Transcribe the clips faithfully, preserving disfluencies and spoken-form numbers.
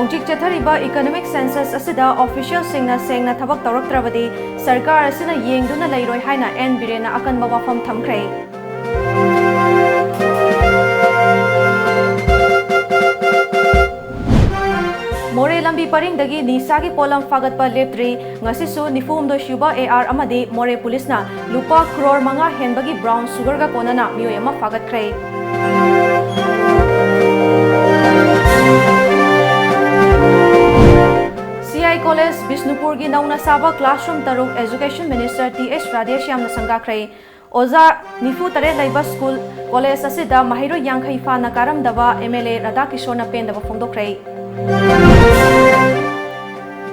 ꯍꯧꯖꯤꯛ ꯆꯠꯊꯔꯤꯕ economic census ꯑꯁꯤꯗ officialꯁꯤꯡꯅ ꯁꯦꯡꯅ ꯊꯕꯛ ꯇꯧꯔꯛꯇ꯭ꯔꯕꯗꯤ ꯁꯔꯀꯥꯔ ꯑꯁꯤꯅ ꯌꯦꯡꯗꯨꯅ ꯂꯩꯔꯣꯏ ꯍꯥꯏꯅ ꯑꯦꯟ ꯕꯤꯔꯦꯟꯅ ꯑꯀꯟꯕ ꯋꯥꯐꯝ ꯊꯝꯈ꯭ꯔꯦ꯫ ꯃꯣꯔꯦ ꯂꯝꯕꯤ ꯄꯔꯤꯡꯗꯒꯤ ꯅꯤꯁꯥꯒꯤ ꯄꯣꯠꯂꯝ ꯐꯥꯒꯠꯄ ꯂꯦꯞꯇ꯭ꯔꯤ꯫ ꯉꯁꯤꯁꯨ ꯅꯤꯐꯨꯍꯨꯝꯗꯣꯏ ꯁꯨꯕ AR ꯑꯃꯗꯤ ꯃꯣꯔꯦ ꯄꯨꯂꯤꯁꯅ ꯂꯨꯄꯥ ꯀ꯭ꯔꯣꯔ ꯃꯉꯥ ꯍꯦꯟꯕꯒꯤ brown sugarꯒ ꯀꯣꯟꯅꯅ ꯃꯤꯑꯣꯏ ꯑꯃ ꯐꯥꯒꯠꯈ꯭ꯔꯦ꯫ CI College ꯕꯤꯁꯅꯨꯄꯨꯔꯒꯤ ꯅꯧꯅ ꯁꯥꯕ classroom ꯇꯔꯨꯛ Education Minister Th ꯔꯥꯙꯦꯁ꯭ꯌꯥꯝꯅ ꯁꯪꯒꯥꯈ꯭ꯔꯦ꯫ ꯑꯣꯖꯥ ꯅꯤꯐꯨ ꯇꯔꯦꯠ ꯂꯩꯕ ꯁ꯭ꯀꯨꯜ ꯀꯣꯂꯦꯖ ꯑꯁꯤꯗ ꯃꯍꯩꯔꯣꯏ ꯌꯥꯡꯈꯩ ꯐꯥꯅ ꯀꯥꯔꯝꯗꯕ MLA ꯔꯥꯙꯥꯀꯤꯁꯣꯔꯅ ꯄꯦꯟꯗꯕ ꯐꯣꯡꯗꯣꯛꯈ꯭ꯔꯦ꯫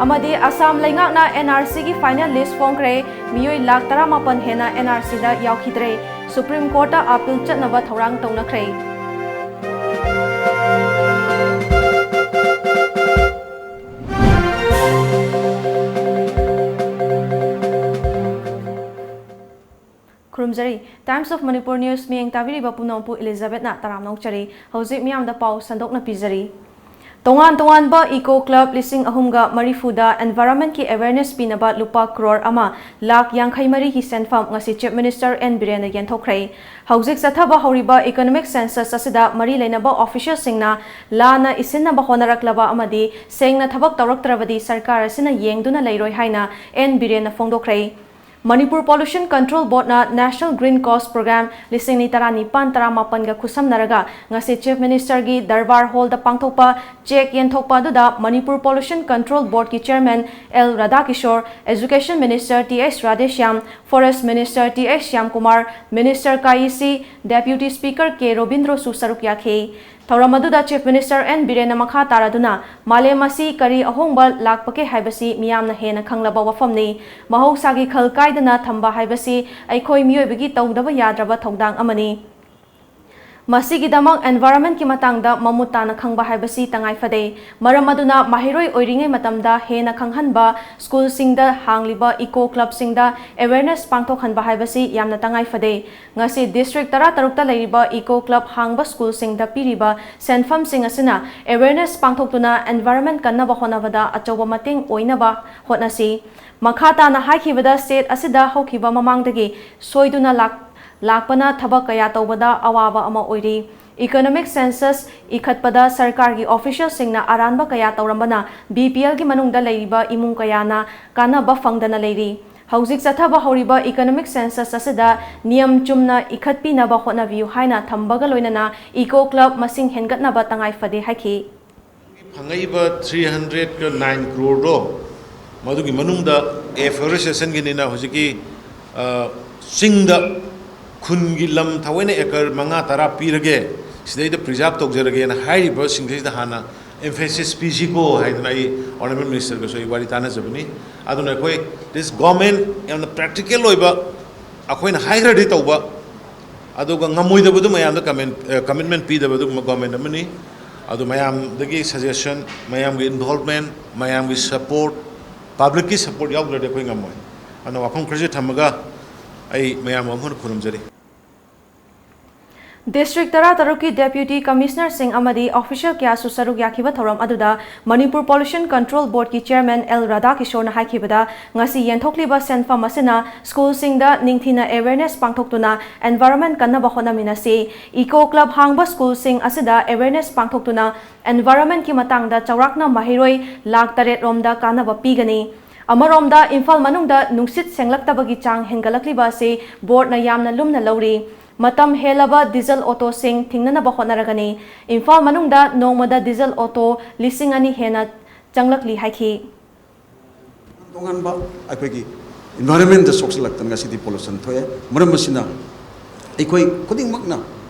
ꯑꯃꯗꯤ ꯑꯁꯥꯝ ꯂꯩꯉꯥꯛꯅ NRCꯒꯤ final list ꯐꯣꯡꯈ꯭ꯔꯦ꯫ ꯃꯤꯑꯣꯏ ꯂꯥꯈ ꯇꯔꯥꯃꯥꯄꯟ ꯍꯦꯟꯅ NRCꯗ ꯌꯥꯎꯈꯤꯗ꯭ꯔꯦ꯫ Supreme Courtꯇ appeal ꯆꯠꯅꯕ ꯊꯧꯔꯥꯡ ꯇꯧꯅꯈ꯭ꯔꯦ꯫ ꯈꯨꯔꯨꯝꯖꯔꯤ꯫ Times of Manipur News ꯃꯤꯠꯌꯦꯡ ꯇꯥꯕꯤꯔꯤꯕ ꯄꯨꯝꯅꯃꯛꯄꯨ ꯏꯂꯤꯖꯥꯕꯦꯠꯅ ꯇꯔꯥꯝꯅ ꯑꯣꯛꯆꯔꯤ꯫ ꯍꯧꯖꯤꯛ ꯃꯤꯌꯥꯝꯗ ꯄꯥꯎ ꯁꯟꯗꯣꯛꯅ ꯄꯤꯖꯔꯤ꯫ ꯇꯣꯉꯥꯟ ꯇꯣꯉꯥꯟꯕ eco club ꯂꯤꯁꯤꯡ ꯑꯍꯨꯝꯒ ꯃꯔꯤꯐꯨꯗ environmentꯀꯤ awareness ꯄꯤꯅꯕ ꯂꯨꯄꯥ ꯀ꯭ꯔꯣꯔ ꯑꯃ ꯂꯥꯈ ꯌꯥꯡꯈꯩ ꯃꯔꯤꯒꯤ ꯁꯦꯟꯐꯝ ꯉꯁꯤ Chief Minister ꯑꯦꯟ ꯕꯤꯔꯦꯟꯅ ꯌꯦꯟꯊꯣꯛꯈ꯭ꯔꯦ꯫ ꯍꯧꯖꯤꯛ ꯆꯠꯊꯕ ꯍꯧꯔꯤꯕ economic census ꯑꯁꯤꯗ ꯃꯔꯤ ꯂꯩꯅꯕ officialꯁꯤꯡꯅ ꯂꯥꯟꯅ ꯏꯁꯤꯟꯅꯕ ꯍꯣꯠꯅꯔꯛꯂꯕ ꯑꯃꯗꯤ ꯁꯦꯡꯅ ꯊꯕꯛ ꯇꯧꯔꯛꯇ꯭ꯔꯕꯗꯤ ꯁꯔꯀꯥꯔ ꯑꯁꯤꯅ ꯌꯦꯡꯗꯨꯅ ꯂꯩꯔꯣꯏ ꯍꯥꯏꯅ ꯑꯦꯟ ꯕꯤꯔꯦꯟꯅ ꯐꯣꯡꯗꯣꯛꯈ꯭ꯔꯦ꯫ ꯃꯅꯤꯄꯨꯔ Pollution Control Boardꯅ National Green Cost Program ꯂꯤꯁꯤꯡ ꯑꯅꯤ ꯇꯔꯥꯅꯤꯄꯥꯟ ꯇꯔꯥꯃꯥꯄꯟꯒ ꯈꯨꯠꯁꯝꯅꯔꯒ ꯉꯁꯤ Chief Ministerꯒꯤ ꯗꯔꯕꯥꯔ ꯍꯣꯜꯗ ꯄꯥꯡꯊꯣꯛꯄ ꯆꯦꯛ ꯌꯦꯟꯊꯣꯛꯄ ꯑꯗꯨꯗ ꯃꯅꯤꯄꯨꯔ Pollution Control Boardꯀꯤ Chairman L Radhakishore, Education Minister T H Radheshyam, Forest Minister T H Shyamkumar, Minister Kayisii, Deputy Speaker K Robindro ꯁꯔꯨꯛ ꯌꯥꯈꯤ꯫ ꯊꯧꯔꯝ ꯑꯗꯨꯗ Chief Minister ꯑꯦꯟ ꯕꯤꯔꯦꯟꯅ ꯃꯈꯥ ꯇꯥꯔꯗꯨꯅ ꯃꯥꯂꯦꯝ ꯑꯁꯤ ꯀꯔꯤ ꯑꯍꯣꯡꯕ ꯂꯥꯛꯄꯒꯦ ꯍꯥꯏꯕꯁꯤ ꯃꯤꯌꯥꯝꯅ ꯍꯦꯟꯅ ꯈꯪꯂꯕ ꯋꯥꯐꯝꯅꯤ꯫ ꯃꯍꯧꯁꯥꯒꯤ ꯈꯜ ꯀꯥꯏꯗꯅ ꯊꯝꯕ ꯍꯥꯏꯕꯁꯤ ꯑꯩꯈꯣꯏ ꯃꯤꯑꯣꯏꯕꯒꯤ ꯇꯧꯗꯕ ꯌꯥꯗ꯭ꯔꯕ ꯊꯧꯗꯥꯡ ꯑꯃꯅꯤ꯫ ꯃꯁꯤꯒꯤꯗꯃꯛ environment ꯀꯤ ꯃꯇꯥꯡꯗ ꯃꯃꯨꯠ ꯇꯥꯅ ꯈꯪꯕ ꯍꯥꯏꯕꯁꯤ ꯇꯉꯥꯏ ꯐꯗꯦ꯫ ꯃꯔꯝ ꯑꯗꯨꯅ ꯃꯍꯩꯔꯣꯏ ꯑꯣꯏꯔꯤꯉꯩ ꯃꯇꯝꯗ ꯍꯦꯟꯅ ꯈꯪꯍꯟꯕ, school ꯁꯤꯡꯗ ꯍꯥꯡꯂꯤꯕ eco club ꯁꯤꯡꯗ awareness ꯄꯥꯡꯊꯣꯛꯍꯟꯕ ꯍꯥꯏꯕꯁꯤ ꯌꯥꯝꯅ ꯇꯉꯥꯏ ꯐꯗꯦ꯫ ꯉꯁꯤ district ꯇꯔꯥꯇꯔꯨꯛꯇ ꯂꯩꯔꯤꯕ eco club ꯍꯥꯡꯕ school ꯁꯤꯡꯗ ꯄꯤꯔꯤꯕ ꯁꯦꯟꯐꯝꯁꯤꯡ ꯑꯁꯤꯅ awareness ꯄꯥꯡꯊꯣꯛꯇꯨꯅ environment ꯀꯟꯅꯕ ꯍꯣꯠꯅꯕꯗ ꯑꯆꯧꯕ ꯃꯇꯦꯡ ꯑꯣꯏꯅꯕ ꯍꯣꯠꯅꯁꯤ꯫ ꯃꯈꯥ ꯇꯥꯅ ꯍꯥꯏꯈꯤꯕꯗ, state ꯑꯁꯤꯗ ꯍꯧꯈꯤꯕ ꯃꯃꯥꯡꯗꯒꯤ ꯁꯣꯏꯗꯨꯅ ꯂꯥꯛ-, ꯂꯥꯛꯄꯅ ꯊꯕꯛ ꯀꯌꯥ ꯇꯧꯕꯗ ꯑꯋꯥꯕ ꯑꯃ ꯑꯣꯏꯔꯤ꯫ Economic census ꯏꯈꯠꯄꯗ ꯁꯔꯀꯥꯔꯒꯤ official ꯁꯤꯡꯅ ꯑꯔꯥꯟꯕ ꯀꯌꯥ ꯇꯧꯔꯝꯕꯅ B P L ꯒꯤ ꯃꯅꯨꯡꯗ ꯂꯩꯔꯤꯕ ꯏꯃꯨꯡ ꯀꯌꯥꯅ ꯀꯥꯟꯅꯕ ꯐꯪꯗꯅ ꯂꯩꯔꯤ꯫ ꯍꯧꯖꯤꯛ ꯆꯠꯊꯕ ꯍꯧꯔꯤꯕ economic census ꯑꯁꯤꯗ ꯅꯤꯌꯝ ꯆꯨꯝꯅ ꯏꯈꯠꯄꯤꯅꯕ ꯍꯣꯠꯅꯕꯤꯌꯨ ꯍꯥꯏꯅ ꯊꯝꯕꯒ ꯂꯣꯏꯅꯅ eco club ꯃꯁꯤꯡ ꯍꯦꯟꯒꯠꯅꯕ ꯇꯉꯥꯏ ꯐꯗꯦ ꯍꯥꯏꯈꯤ꯫ ꯐꯪꯉꯛꯏꯕ three hundred nine crore ꯗꯣ, ꯃꯗꯨꯒꯤ ꯃꯅꯨꯡꯗ afforestation ꯒꯤꯅꯤꯅ ꯍꯧꯖꯤꯛꯀꯤ, ꯑ, ꯆꯤꯡꯗ ꯈꯨꯟꯒꯤ ꯂꯝ ꯊꯑꯣꯏꯅ acre ꯃꯉꯥ ꯇꯔꯥ ꯄꯤꯔꯒꯦ, ꯁꯤꯗꯩꯗ preserve ꯇꯧꯖꯔꯒꯦꯅ ꯍꯥꯏꯔꯤꯕꯁꯤꯡꯁꯤꯗ ꯍꯥꯟꯅ emphasis ꯄꯤꯁꯤꯀꯣ ꯍꯥꯏꯗꯅ ꯑꯩ Honourable Minister ꯒꯁꯨ ꯑꯩ ꯋꯥꯔꯤ ꯇꯥꯟꯅꯖꯕꯅꯤ꯫ ꯑꯗꯨꯅ ꯑꯩꯈꯣꯏ this government ꯌꯥꯝꯅ practical ꯑꯣꯏꯕ, ꯑꯩꯈꯣꯏꯅ ꯍꯥꯏꯈ꯭ꯔꯗꯤ ꯇꯧꯕ, ꯑꯗꯨꯒ ꯉꯝꯃꯣꯏꯗꯕꯗꯨ ꯃꯌꯥꯝꯗ comment, ꯑ, commitment ꯄꯤꯗꯕ ꯑꯗꯨꯒꯨꯝꯕ government ꯑꯃꯅꯤ꯫ ꯑꯗꯨ ꯃꯌꯥꯝꯗꯒꯤ suggestion, ꯃꯌꯥꯝꯒꯤ involvement, ꯃꯌꯥꯝꯒꯤ support, public ꯀꯤ support ꯌꯥꯎꯗ꯭ꯔꯗꯤ ꯑꯩꯈꯣꯏ ꯉꯝꯃꯣꯏ꯫ ꯑꯗꯨꯅ ꯋꯥꯐꯝ ꯈꯔꯁꯤ ꯊꯝꯃꯒ ꯑꯩ ꯃꯌꯥꯝ ꯑꯃꯨꯛ ꯍꯟꯅ ꯈꯨꯔꯨꯝꯖꯔꯤ꯫ District ꯇꯔꯥꯇꯔꯨꯛꯀꯤ Deputy Commissioner ꯁꯤꯡ ꯑꯃꯗꯤ official ꯀꯌꯥꯁꯨ ꯁꯔꯨꯛ ꯌꯥꯈꯤꯕ ꯊꯧꯔꯝ ꯑꯗꯨꯗ ꯃꯅꯤꯄꯨꯔ Pollution Control Board ꯀꯤ Chairman ꯑꯦꯜ ꯔꯥꯙꯥꯀꯤꯁꯣꯔꯅ ꯍꯥꯏꯈꯤꯕꯗ, ꯉꯁꯤ ꯌꯦꯟꯊꯣꯛꯂꯤꯕ ꯁꯦꯟꯐꯝ ꯑꯁꯤꯅ school ꯁꯤꯡꯗ ꯅꯤꯡꯊꯤꯅ awareness ꯄꯥꯡꯊꯣꯛꯇꯨꯅ environment ꯀꯟꯅꯕ ꯍꯣꯠꯅꯃꯤꯟꯅꯁꯤ꯫ Eco club ꯍꯥꯡꯕ school ꯁꯤꯡ ꯑꯁꯤꯗ awareness ꯄꯥꯡꯊꯣꯛꯇꯨꯅ environment ꯀꯤ ꯃꯇꯥꯡꯗ ꯆꯥꯎꯔꯥꯛꯅ ꯃꯍꯩꯔꯣꯏ ꯂꯥꯈ ꯇꯔꯦꯠ ꯔꯣꯝꯗ ꯀꯥꯟꯅꯕ ꯄꯤꯒꯅꯤ꯫ ꯑꯃꯔꯣꯝꯗ, ꯏꯝꯐꯥꯜ ꯃꯅꯨꯡꯗ ꯅꯨꯡꯁꯤꯠ ꯁꯦꯡꯂꯛꯇꯕꯒꯤ ꯆꯥꯡ ꯍꯦꯟꯒꯠꯂꯛꯂꯤꯕ ꯑꯁꯤ board ꯅ ꯌꯥꯝꯅ ꯂꯨꯝꯅ ꯂꯧꯔꯤ꯫ ꯃꯇꯝ ꯍꯦꯜꯂꯕ diesel auto ꯁꯤꯡ ꯊꯤꯡꯅꯅꯕ ꯍꯣꯠꯅꯔꯒꯅꯤ꯫ ꯏꯝꯐꯥꯜ ꯃꯅꯨꯡꯗ ꯅꯣꯡꯃꯗ diesel auto ꯂꯤꯁꯤꯡ ꯑꯅꯤ ꯍꯦꯟꯅ ꯆꯪꯂꯛꯂꯤ ꯍꯥꯏꯈꯤ꯫ ꯇꯣꯉꯥꯟꯕ ꯑꯩꯈꯣꯏꯒꯤ environment ꯇ ꯁꯣꯛꯆꯤꯜꯂꯛꯇꯅ ꯉꯁꯤꯗꯤ pollution ꯊꯣꯛꯑꯦ꯫ ꯃꯔꯝ ꯑꯁꯤꯅ ꯑꯩꯈꯣꯏ ꯈꯨꯗꯤꯡꯃꯛꯅ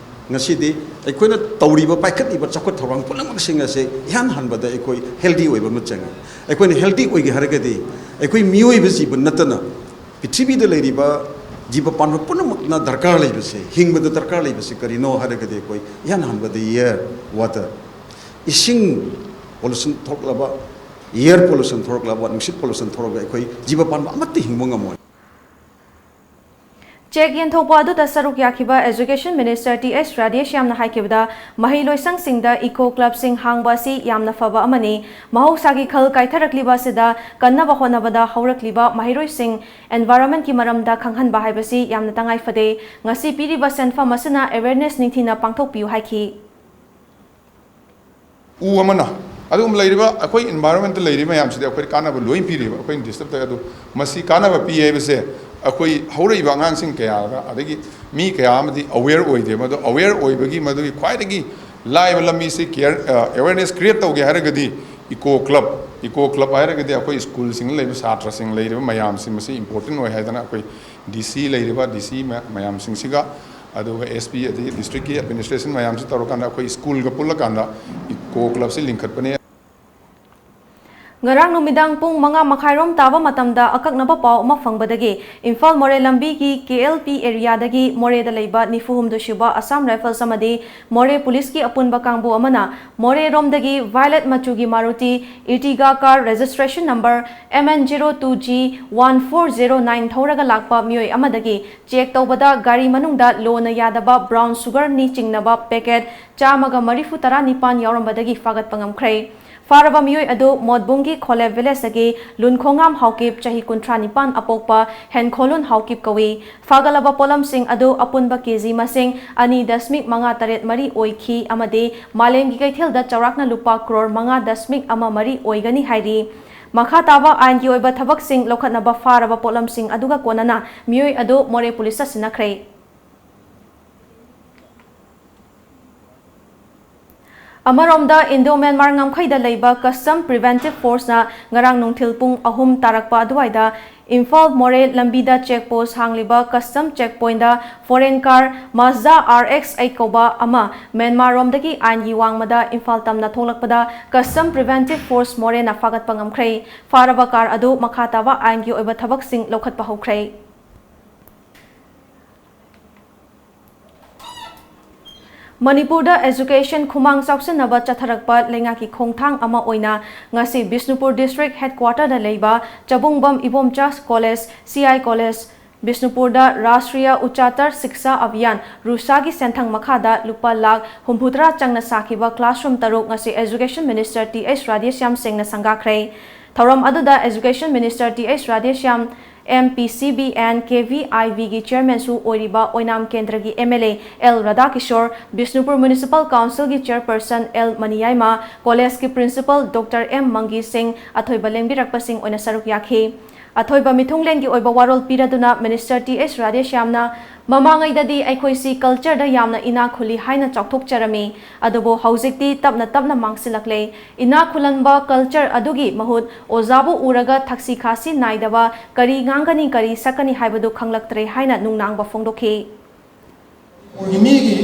ꯉꯁꯤꯗꯤ ꯑꯩꯈꯣꯏꯅ ꯇꯧꯔꯤꯕ, ꯄꯥꯏꯈꯠꯂꯤꯕ ꯆꯥꯎꯈꯠ ꯊꯧꯔꯥꯡ ꯄꯨꯝꯅꯃꯛꯁꯤꯡ ꯑꯁꯦ ꯏꯍꯥꯟ ꯍꯥꯟꯕꯗ ꯑꯩꯈꯣꯏ healthy ꯑꯣꯏꯕ ꯑꯃ ꯆꯪꯉꯤ꯫ ꯑꯩꯈꯣꯏꯅ healthy ꯑꯣꯏꯒꯦ ꯍꯥꯏꯔꯒꯗꯤ ꯑꯩꯈꯣꯏ ꯃꯤꯑꯣꯏꯕ ꯖꯤꯕ ꯅꯠꯇꯅ ꯄ꯭ꯔꯤꯊꯤꯕꯤꯗ ꯂꯩꯔꯤꯕ ꯖꯤꯕ ꯄꯥꯟꯕ ꯄꯨꯝꯅꯃꯛꯅ ꯗꯔꯀꯥꯔ ꯂꯩꯕꯁꯦ, ꯍꯤꯡꯕꯗ ꯗꯔꯀꯥꯔ ꯂꯩꯕꯁꯦ ꯀꯔꯤꯅꯣ ꯍꯥꯏꯔꯒꯗꯤ, ꯑꯩꯈꯣꯏ ꯏꯍꯥꯟ ꯍꯥꯟꯕꯗ air, water, ꯏꯁꯤꯡ pollution ꯊꯣꯛꯂꯕ, air pollution ꯊꯣꯛꯂꯛꯂꯕ, ꯅꯨꯡꯁꯤꯠ pollution ꯊꯣꯛꯂꯒ ꯑꯩꯈꯣꯏ ꯖꯤꯕ ꯄꯥꯟꯕ ꯑꯃꯠꯇ ꯍꯤꯡꯕ ꯉꯝꯃꯣꯏ꯫ ꯆꯦꯛ ꯌꯦꯟꯊꯣꯛꯄ ꯑꯗꯨꯗ ꯁꯔꯨꯛ ꯌꯥꯈꯤꯕ Education Minister ꯇꯤ ꯑꯦꯁ ꯔꯥꯙꯦꯁ꯭ꯌꯥꯝꯅ ꯍꯥꯏꯈꯤꯕꯗ, ꯃꯍꯩꯂꯣꯏꯁꯪꯁꯤꯡꯗ eco clubꯁꯤꯡ ꯍꯥꯡꯕ ꯑꯁꯤ ꯌꯥꯝꯅ ꯐꯕ ꯑꯃꯅꯤ꯫ ꯃꯍꯧꯁꯥꯒꯤ ꯈꯜ ꯀꯥꯏꯊꯔꯛꯂꯤꯕ ꯑꯁꯤꯗ ꯀꯟꯅꯕ ꯍꯣꯠꯅꯕꯗ ꯍꯧꯔꯛꯂꯤꯕ ꯃꯍꯩꯔꯣꯏꯁꯤꯡ environmentꯀꯤ ꯃꯔꯝꯗ ꯈꯪꯍꯟꯕ ꯍꯥꯏꯕꯁꯤ ꯌꯥꯝꯅ ꯇꯉꯥꯏ ꯐꯗꯦ꯫ ꯉꯁꯤ ꯄꯤꯔꯤꯕ ꯁꯦꯟꯐꯝ ꯑꯁꯤꯅ awareness ꯅꯤꯡꯊꯤꯅ ꯄꯥꯡꯊꯣꯛꯄꯤꯌꯨ ꯍꯥꯏꯈꯤ꯫ ꯎ ꯑꯃꯅ ꯑꯗꯨꯒꯨꯝꯕ ꯂꯩꯔꯤꯕ ꯑꯩꯈꯣꯏ environmentꯇ ꯂꯩꯔꯤꯕ ꯃꯌꯥꯝꯁꯤꯗ ꯑꯩꯈꯣꯏ ꯀꯥꯟꯅꯕ ꯂꯣꯏ ꯄꯤꯔꯤꯕ ꯑꯩꯈꯣꯏꯅ districtꯇ꯫ ꯑꯗꯨ ꯃꯁꯤ ꯀꯥꯟꯅꯕ ꯄꯤ ꯍꯥꯏꯕꯁꯦ ꯑꯩꯈꯣꯏ ꯍꯧꯔꯛꯏꯕ ꯑꯉꯥꯡꯁꯤꯡ ꯀꯌꯥꯗ, ꯑꯗꯒꯤ ꯃꯤ ꯀꯌꯥ ꯑꯃꯗꯤ aware ꯑꯣꯏꯗꯦ꯫ ꯃꯗꯨ aware ꯑꯣꯏꯕꯒꯤ ꯃꯗꯨꯒꯤ ꯈ꯭ꯋꯥꯏꯗꯒꯤ ꯂꯥꯏꯕ ꯂꯝꯕꯤꯁꯤ care, ꯑ, awareness create ꯇꯧꯒꯦ ꯍꯥꯏꯔꯒꯗꯤ eco club, eco club ꯍꯥꯏꯔꯒꯗꯤ ꯑꯩꯈꯣꯏ schoolꯁꯤꯡꯗ ꯂꯩꯕ ꯁꯥꯇ꯭ꯔꯁꯤꯡ ꯂꯩꯔꯤꯕ ꯃꯌꯥꯝꯁꯤ ꯃꯁꯤ important ꯑꯣꯏ ꯍꯥꯏꯗꯅ ꯑꯩꯈꯣꯏ DC ꯂꯩꯔꯤꯕ DC ꯃ-, ꯃꯌꯥꯝꯁꯤꯡꯁꯤꯒ, ꯑꯗꯨꯒ SP ꯑꯗꯒꯤ districtꯀꯤ administration ꯃꯌꯥꯝꯁꯤ ꯇꯧꯔꯀꯥꯟꯗ ꯑꯩꯈꯣꯏ schoolꯒ ꯄꯨꯜꯂꯀꯥꯟꯗ eco clubꯁꯤ ꯂꯤꯡꯈꯠꯄꯅꯦ꯫ ꯉꯔꯥꯡ ꯅꯨꯃꯤꯗꯥꯡ ꯄꯨꯡ ꯃꯉꯥ ꯃꯈꯥꯏꯔꯣꯝ ꯇꯥꯕ ꯃꯇꯝꯗ ꯑꯀꯛꯅꯕ ꯄꯥꯎ ꯑꯃ ꯐꯪꯕꯗꯒꯤ ꯏꯝꯐꯥꯜ ꯃꯣꯔꯦ ꯂꯝꯕꯤꯒꯤ KLP areaꯗꯒꯤ ꯃꯣꯔꯦꯗ ꯂꯩꯕ ꯅꯤꯐꯨ ꯍꯨꯝꯗꯣꯏ ꯁꯨꯕ Assam Rifles ꯑꯃꯗꯤ ꯃꯣꯔꯦ ꯄꯨꯂꯤꯁꯀꯤ ꯑꯄꯨꯟꯕ ꯀꯥꯡꯕꯨ ꯑꯃꯅ ꯃꯣꯔꯦꯔꯣꯝꯗꯒꯤ violet ꯃꯆꯨꯒꯤ Maruti Ertiga car registration number MN zero two G one four zero nine ꯊꯧꯔꯒ ꯂꯥꯛꯄ ꯃꯤꯑꯣꯏ ꯑꯃꯗꯒꯤ check ꯇꯧꯕꯗ ꯒꯥꯔꯤ ꯃꯅꯨꯡꯗ ꯂꯣꯅ ꯌꯥꯗꯕ brown sugarꯅꯤ ꯆꯤꯡꯅꯕ packet ꯆꯥꯝꯃꯒ ꯃꯔꯤꯐꯨ ꯇꯔꯥ ꯅꯤꯄꯥꯟ ꯌꯥꯎꯔꯝꯕꯗꯒꯤ ꯐꯥꯒꯠꯄ ꯉꯝꯈ꯭ꯔꯦ꯫ ꯐꯥꯔꯕ ꯃꯤꯑꯣꯏ ꯑꯗꯨ ꯃꯣꯠꯕꯨꯡꯒꯤ ꯈꯣꯂꯦꯞ villageꯇꯒꯤ ꯂꯨꯟꯈꯣꯉꯥꯝ ꯍꯥꯎꯀꯤꯞ, ꯆꯍꯤ ꯀꯨꯟꯊ꯭ꯔꯥ ꯅꯤꯄꯥꯟ, ꯑꯄꯣꯛꯄ ꯍꯦꯟꯈꯣꯂꯨꯟ ꯍꯥꯎꯀꯤꯞ ꯀꯧꯏ꯫ ꯐꯥꯒꯠꯂꯕ ꯄꯣꯠꯂꯝꯁꯤꯡ ꯑꯗꯨ ꯑꯄꯨꯟꯕ KG ꯃꯁꯤꯡ ꯑꯅꯤ ꯗꯁꯃꯤꯛ ꯃꯉꯥ ꯇꯔꯦꯠ ꯃꯔꯤ ꯑꯣꯏꯈꯤ ꯑꯃꯗꯤ ꯃꯥꯂꯦꯝꯒꯤ ꯀꯩꯊꯦꯜꯗ ꯆꯥꯎꯔꯥꯛꯅ ꯂꯨꯄꯥ ꯀ꯭ꯔꯣꯔ ꯃꯉꯥ ꯗꯁꯃꯤꯛ ꯑꯃ ꯃꯔꯤ ꯑꯣꯏꯒꯅꯤ ꯍꯥꯏꯔꯤ꯫ ꯃꯈꯥ ꯇꯥꯕ ꯑꯥꯏꯟꯒꯤ ꯑꯣꯏꯕ ꯊꯕꯛꯁꯤꯡ ꯂꯧꯈꯠꯅꯕ ꯐꯥꯔꯕ ꯄꯣꯠꯂꯝꯁꯤꯡ ꯑꯗꯨꯒ ꯀꯣꯟꯅꯅ ꯃꯤꯑꯣꯏ ꯑꯗꯨ ꯃꯣꯔꯦ ꯄꯨꯂꯤꯁꯇ ꯁꯤꯟꯅꯈ꯭ꯔꯦ꯫ ꯑꯃꯔꯣꯝꯗ, ꯏꯟꯗꯣ ꯃ꯭ꯌꯥꯟꯃꯥꯔ ꯉꯝꯈꯩꯗ ꯂꯩꯕ Custom Preventive Forceꯅ ꯉꯔꯥꯡ ꯅꯨꯡꯊꯤꯜ ꯄꯨꯡ ꯑꯍꯨꯝ ꯇꯥꯔꯛꯄ ꯑꯗꯨꯋꯥꯏꯗ ꯏꯝꯐꯥꯜ ꯃꯣꯔꯦ ꯂꯝꯕꯤꯗ check post ꯍꯥꯡꯂꯤꯕ custom check pointꯗ foreign car Mazda RX eight ꯀꯧꯕ ꯑꯃ ꯃ꯭ꯌꯥꯟꯃꯥꯔꯔꯣꯝꯗꯒꯤ ꯑꯥꯏꯟꯒꯤ ꯋꯥꯡꯃꯗ ꯏꯝꯐꯥꯜ ꯇꯝꯅ ꯊꯣꯛꯂꯛꯄꯗ Custom Preventive Force ꯃꯣꯔꯦꯅ ꯐꯥꯒꯠꯄ ꯉꯝꯈ꯭ꯔꯦ꯫ ꯐꯥꯔꯕ car ꯑꯗꯨ ꯃꯈꯥ ꯇꯥꯕ ꯑꯥꯏꯟꯒꯤ ꯑꯣꯏꯕ ꯊꯕꯛꯁꯤꯡ ꯂꯧꯈꯠꯄ ꯍꯧꯈ꯭ꯔꯦ꯫ ꯃꯅꯤꯄꯨꯔꯗ education ꯈꯨꯃꯥꯡ ꯆꯥꯎꯁꯤꯟꯅꯕ ꯆꯠꯊꯔꯛꯄ ꯂꯩꯉꯥꯛꯀꯤ ꯈꯣꯡꯊꯥꯡ ꯑꯃ ꯑꯣꯏꯅ ꯉꯁꯤ ꯕꯤꯁꯅꯨꯄꯨꯔ district headquarterꯗ ꯂꯩꯕ ꯆꯕꯨꯡꯕꯝ Ibomcha college, C I college, ꯕꯤꯁꯅꯨꯄꯨꯔꯗ Rashtriya ꯎꯆꯥꯇꯔ ꯁꯤꯛꯁꯥ ꯑꯚꯤꯌꯥꯟ, ꯔꯨꯁꯥꯒꯤ ꯁꯦꯟꯊꯪ ꯃꯈꯥꯗ ꯂꯨꯄꯥ ꯂꯥꯈ ꯍꯨꯝꯐꯨꯇꯔꯥ ꯆꯪꯅ ꯁꯥꯈꯤꯕ classroom ꯇꯔꯨꯛ ꯉꯁꯤ education minister Th ꯔꯥꯙꯦꯁ꯭ꯌꯥꯝ ꯁꯤꯡꯅ ꯁꯪꯒꯥꯈ꯭ꯔꯦ꯫ ꯊꯧꯔꯝ ꯑꯗꯨꯗ education minister Th Radheshyam, M P C B and K V I Vꯒꯤ chairmanꯁꯨ ꯑꯣꯏꯔꯤꯕ ꯑꯣꯏꯅꯥꯝ ꯀꯦꯟꯗ꯭ꯔꯒꯤ M L A L ꯔꯥꯙꯥꯀꯤꯁꯣꯔ, Bishnupur Municipal Councilꯒꯤ chairperson L ꯃꯅꯤꯌꯥꯏꯃ, collegeꯀꯤ principal Doctor M ꯃꯪꯒꯤ ꯁꯤꯡ, ꯑꯊꯣꯏꯕ ꯂꯦꯡꯕꯤꯔꯛꯄꯁꯤꯡ ꯑꯣꯏꯅ ꯁꯔꯨꯛ ꯌꯥꯈꯤ꯫ ꯑꯊꯣꯏꯕ ꯃꯤꯊꯨꯡꯂꯦꯟꯒꯤ ꯑꯣꯏꯕ ꯋꯥꯔꯣꯜ ꯄꯤꯔꯗꯨꯅ minister Th ꯔꯥꯙꯦꯁ꯭ꯌꯥꯝꯅ, "ꯃꯃꯥꯡꯉꯩꯗꯗꯤ ꯑꯩꯈꯣꯏꯁꯤ cultureꯗ ꯌꯥꯝꯅ ꯏꯅꯥꯛ ꯈꯨꯜꯂꯤ ꯍꯥꯏꯅ ꯆꯥꯎꯊꯣꯛꯆꯔꯝꯃꯤ, ꯑꯗꯨꯕꯨ ꯍꯧꯖꯤꯛꯇꯤ ꯇꯞꯅ ꯇꯞꯅ ꯃꯥꯡꯁꯤꯜꯂꯛꯂꯦ꯫ ꯏꯅꯥꯛ ꯈꯨꯜꯍꯟꯕ culture ꯑꯗꯨꯒꯤ ꯃꯍꯨꯠ ꯑꯣꯖꯥꯕꯨ ꯎꯔꯒ ꯊꯛꯁꯤ ꯈꯥꯁꯤ ꯅꯥꯏꯗꯕ, ꯀꯔꯤ ꯉꯥꯡꯒꯅꯤ, ꯀꯔꯤ ꯁꯛꯀꯅꯤ ꯍꯥꯏꯕꯗꯨ ꯈꯪꯂꯛꯇ꯭ꯔꯦ" ꯍꯥꯏꯅ ꯅꯨꯡꯅꯥꯡꯕ ꯐꯣꯡꯗꯣꯛꯈꯤ꯫ ꯃꯅꯤꯄꯨꯔꯒꯤ ꯃꯤꯒꯤ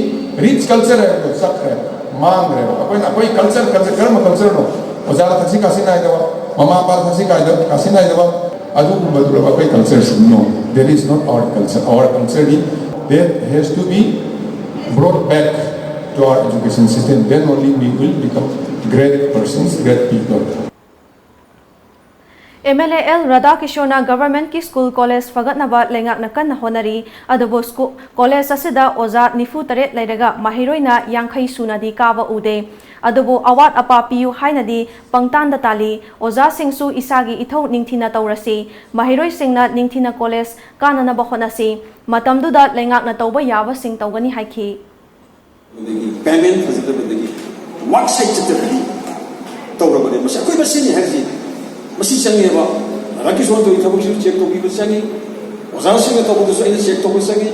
rich culture ꯍꯥꯏꯕꯗꯣ ꯆꯠꯈ꯭ꯔꯦ, ꯃꯥꯡꯈ꯭ꯔꯦꯕ꯫ ꯑꯩꯈꯣꯏꯅ ꯑꯩꯈꯣꯏ culture, culture ꯀꯔꯝꯕ cultureꯅꯣ? ꯑꯣꯖꯥꯗ ꯊꯛꯁꯤ ꯈꯥꯁꯤ ꯅꯥꯏꯗꯕ, ꯃꯃꯥ ꯃꯄꯥꯗ ꯊꯛꯁꯤ ꯈꯥꯏꯗ-, ꯈꯥꯁꯤ ꯅꯥꯏꯗꯕ, ꯑꯗꯨꯒꯨꯝꯕꯗꯨꯔꯕ ꯑꯩꯈꯣꯏ cultureꯁꯤ? No, that is not our culture. Our culture is, that has to be brought back to our education system. Then only we will become great persons, great people. M L A L ꯔꯥꯙꯥꯀꯤꯁꯣꯔꯅ governmentꯀꯤ school college ꯐꯒꯠꯅꯕ ꯂꯩꯉꯥꯛꯅ ꯀꯟꯅ ꯍꯣꯠꯅꯔꯤ, ꯑꯗꯨꯕꯨ ꯁ꯭ꯀꯨ-, college ꯑꯁꯤꯗ ꯑꯣꯖꯥ ꯅꯤꯐꯨ ꯇꯔꯦꯠ ꯂꯩꯔꯒ ꯃꯍꯩꯔꯣꯏꯅ ꯌꯥꯡꯈꯩ ꯁꯨꯅꯗꯤ ꯀꯥꯕ ꯎꯗꯦ꯫ ꯑꯗꯨꯕꯨ ꯑꯋꯥꯠ ꯑꯄꯥ ꯄꯤꯌꯨ ꯍꯥꯏꯅꯗꯤ ꯄꯪꯇꯥꯟꯗ ꯇꯥꯜꯂꯤ꯫ ꯑꯣꯖꯥꯁꯤꯡꯁꯨ ꯏꯁꯥꯒꯤ ꯏꯊꯧ ꯅꯤꯡꯊꯤꯅ ꯇꯧꯔꯁꯤ, ꯃꯍꯩꯔꯣꯏꯁꯤꯡꯅ ꯅꯤꯡꯊꯤꯅ college ꯀꯥꯅꯅꯕ ꯍꯣꯠꯅꯁꯤ, ꯃꯇꯝꯗꯨꯗ ꯂꯩꯉꯥꯛꯅ ꯇꯧꯕ ꯌꯥꯕꯁꯤꯡ ꯇꯧꯒꯅꯤ ꯍꯥꯏꯈꯤ꯫ ꯑꯗꯒꯤ payment ꯐꯖꯗꯕꯗꯒꯤ work site ꯆꯠꯇꯕꯗꯤ ꯇꯧꯔꯕꯅꯦ꯫ ꯃꯁꯤ ꯑꯩꯈꯣꯏ ꯃꯁꯦꯟꯅꯤ ꯍꯥꯏꯔꯤꯁꯤ꯫ ꯃꯁꯤ ꯆꯪꯉꯦꯕ꯫ ꯔꯥꯙꯥꯀꯤꯁꯣꯔ ꯇꯧꯔꯤ ꯊꯕꯛꯁꯤꯁꯨ check ꯇꯧꯕꯤꯕ ꯆꯪꯉꯤ꯫ ꯑꯣꯖꯥꯁꯤꯡꯅ ꯇꯧꯕꯗꯁꯨ ꯑꯩꯅ check ꯇꯧꯕ ꯆꯪꯉꯤ꯫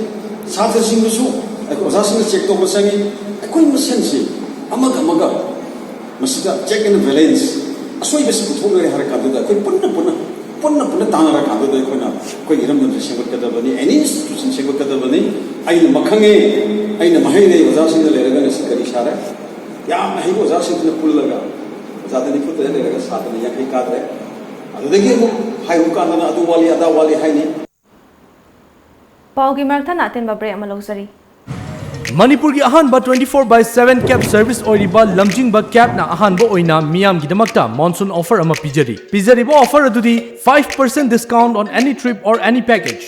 ꯁꯥꯇ꯭ꯔꯁꯤꯡꯗꯁꯨ ꯑꯩꯈꯣꯏ ꯑꯣꯖꯥꯁꯤꯡꯅ check ꯇꯧꯕ ꯆꯪꯉꯤ꯫ ꯑꯩꯈꯣꯏ ꯃꯁꯦꯟꯁꯤ ꯑꯃꯒ ꯑꯃꯒ ꯃꯁꯤꯗ check and balance, ꯑꯁꯣꯏꯕꯁꯤ ꯄꯨꯊꯣꯛꯅꯔꯦ ꯍꯥꯏꯔ ꯀꯥꯟꯗꯨꯗ ꯑꯩꯈꯣꯏ ꯄꯨꯟꯅ ꯄꯨꯟꯅ, ꯄꯨꯟꯅ ꯄꯨꯟꯅ ꯇꯥꯟꯅꯔ ꯀꯥꯟꯗꯨꯗ ꯑꯩꯈꯣꯏꯅ ꯑꯩꯈꯣꯏ ꯏꯔꯝꯗꯝꯁꯤ ꯁꯦꯝꯒꯠꯀꯗꯕꯅꯤ, any institution ꯁꯦꯝꯒꯠꯀꯗꯕꯅꯤ꯫ ꯑꯩꯅ ꯃꯈꯪꯉꯦ, ꯑꯩꯅ ꯃꯍꯩꯔꯣꯏ ꯑꯣꯖꯥꯁꯤꯡꯗ ꯂꯩꯔꯒ ꯉꯁꯤ ꯀꯔꯤ ꯁꯥꯔꯦ? ꯌꯥꯝꯅ ꯍꯩꯕ ꯑꯣꯖꯥꯁꯤꯡꯁꯤꯅ ꯄꯨꯜꯂꯒ ꯑꯣꯖꯥꯗ ꯅꯤꯐꯨ ꯇꯔꯦꯠ ꯂꯩꯔꯒ ꯁꯥꯇ꯭ꯔꯅ ꯌꯥꯡꯈꯩ ꯀꯥꯗ꯭ꯔꯦ꯫ ꯑꯗꯨꯗꯒꯤ ꯑꯃꯨꯛ ꯍꯥꯏꯔꯨ ꯀꯥꯟꯗꯅ ꯑꯗꯨ ꯋꯥꯠꯂꯤ, ꯑꯗꯥ ꯋꯥꯠꯂꯤ ꯍꯥꯏꯅꯤ꯫ ꯄꯥꯎꯒꯤ ꯃꯔꯛ ꯊꯠꯅ ꯑꯇꯦꯟꯕ break ꯑꯃ ꯂꯧꯖꯔꯤ꯫ ꯃꯅꯤꯄꯨꯔꯒꯤ ꯑꯍꯥꯟꯕ twenty four by seven cab service ꯑꯣꯏꯔꯤꯕ ꯂꯝꯖꯤꯡꯕ cabꯅ ꯑꯍꯥꯟꯕ ꯑꯣꯏꯅ ꯃꯤꯌꯥꯝꯒꯤꯗꯃꯛꯇ monsoon offer ꯑꯃ ꯄꯤꯖꯔꯤ꯫ ꯄꯤꯖꯔꯤꯕ offer ꯑꯗꯨꯗꯤ five percent discount on any trip or any package.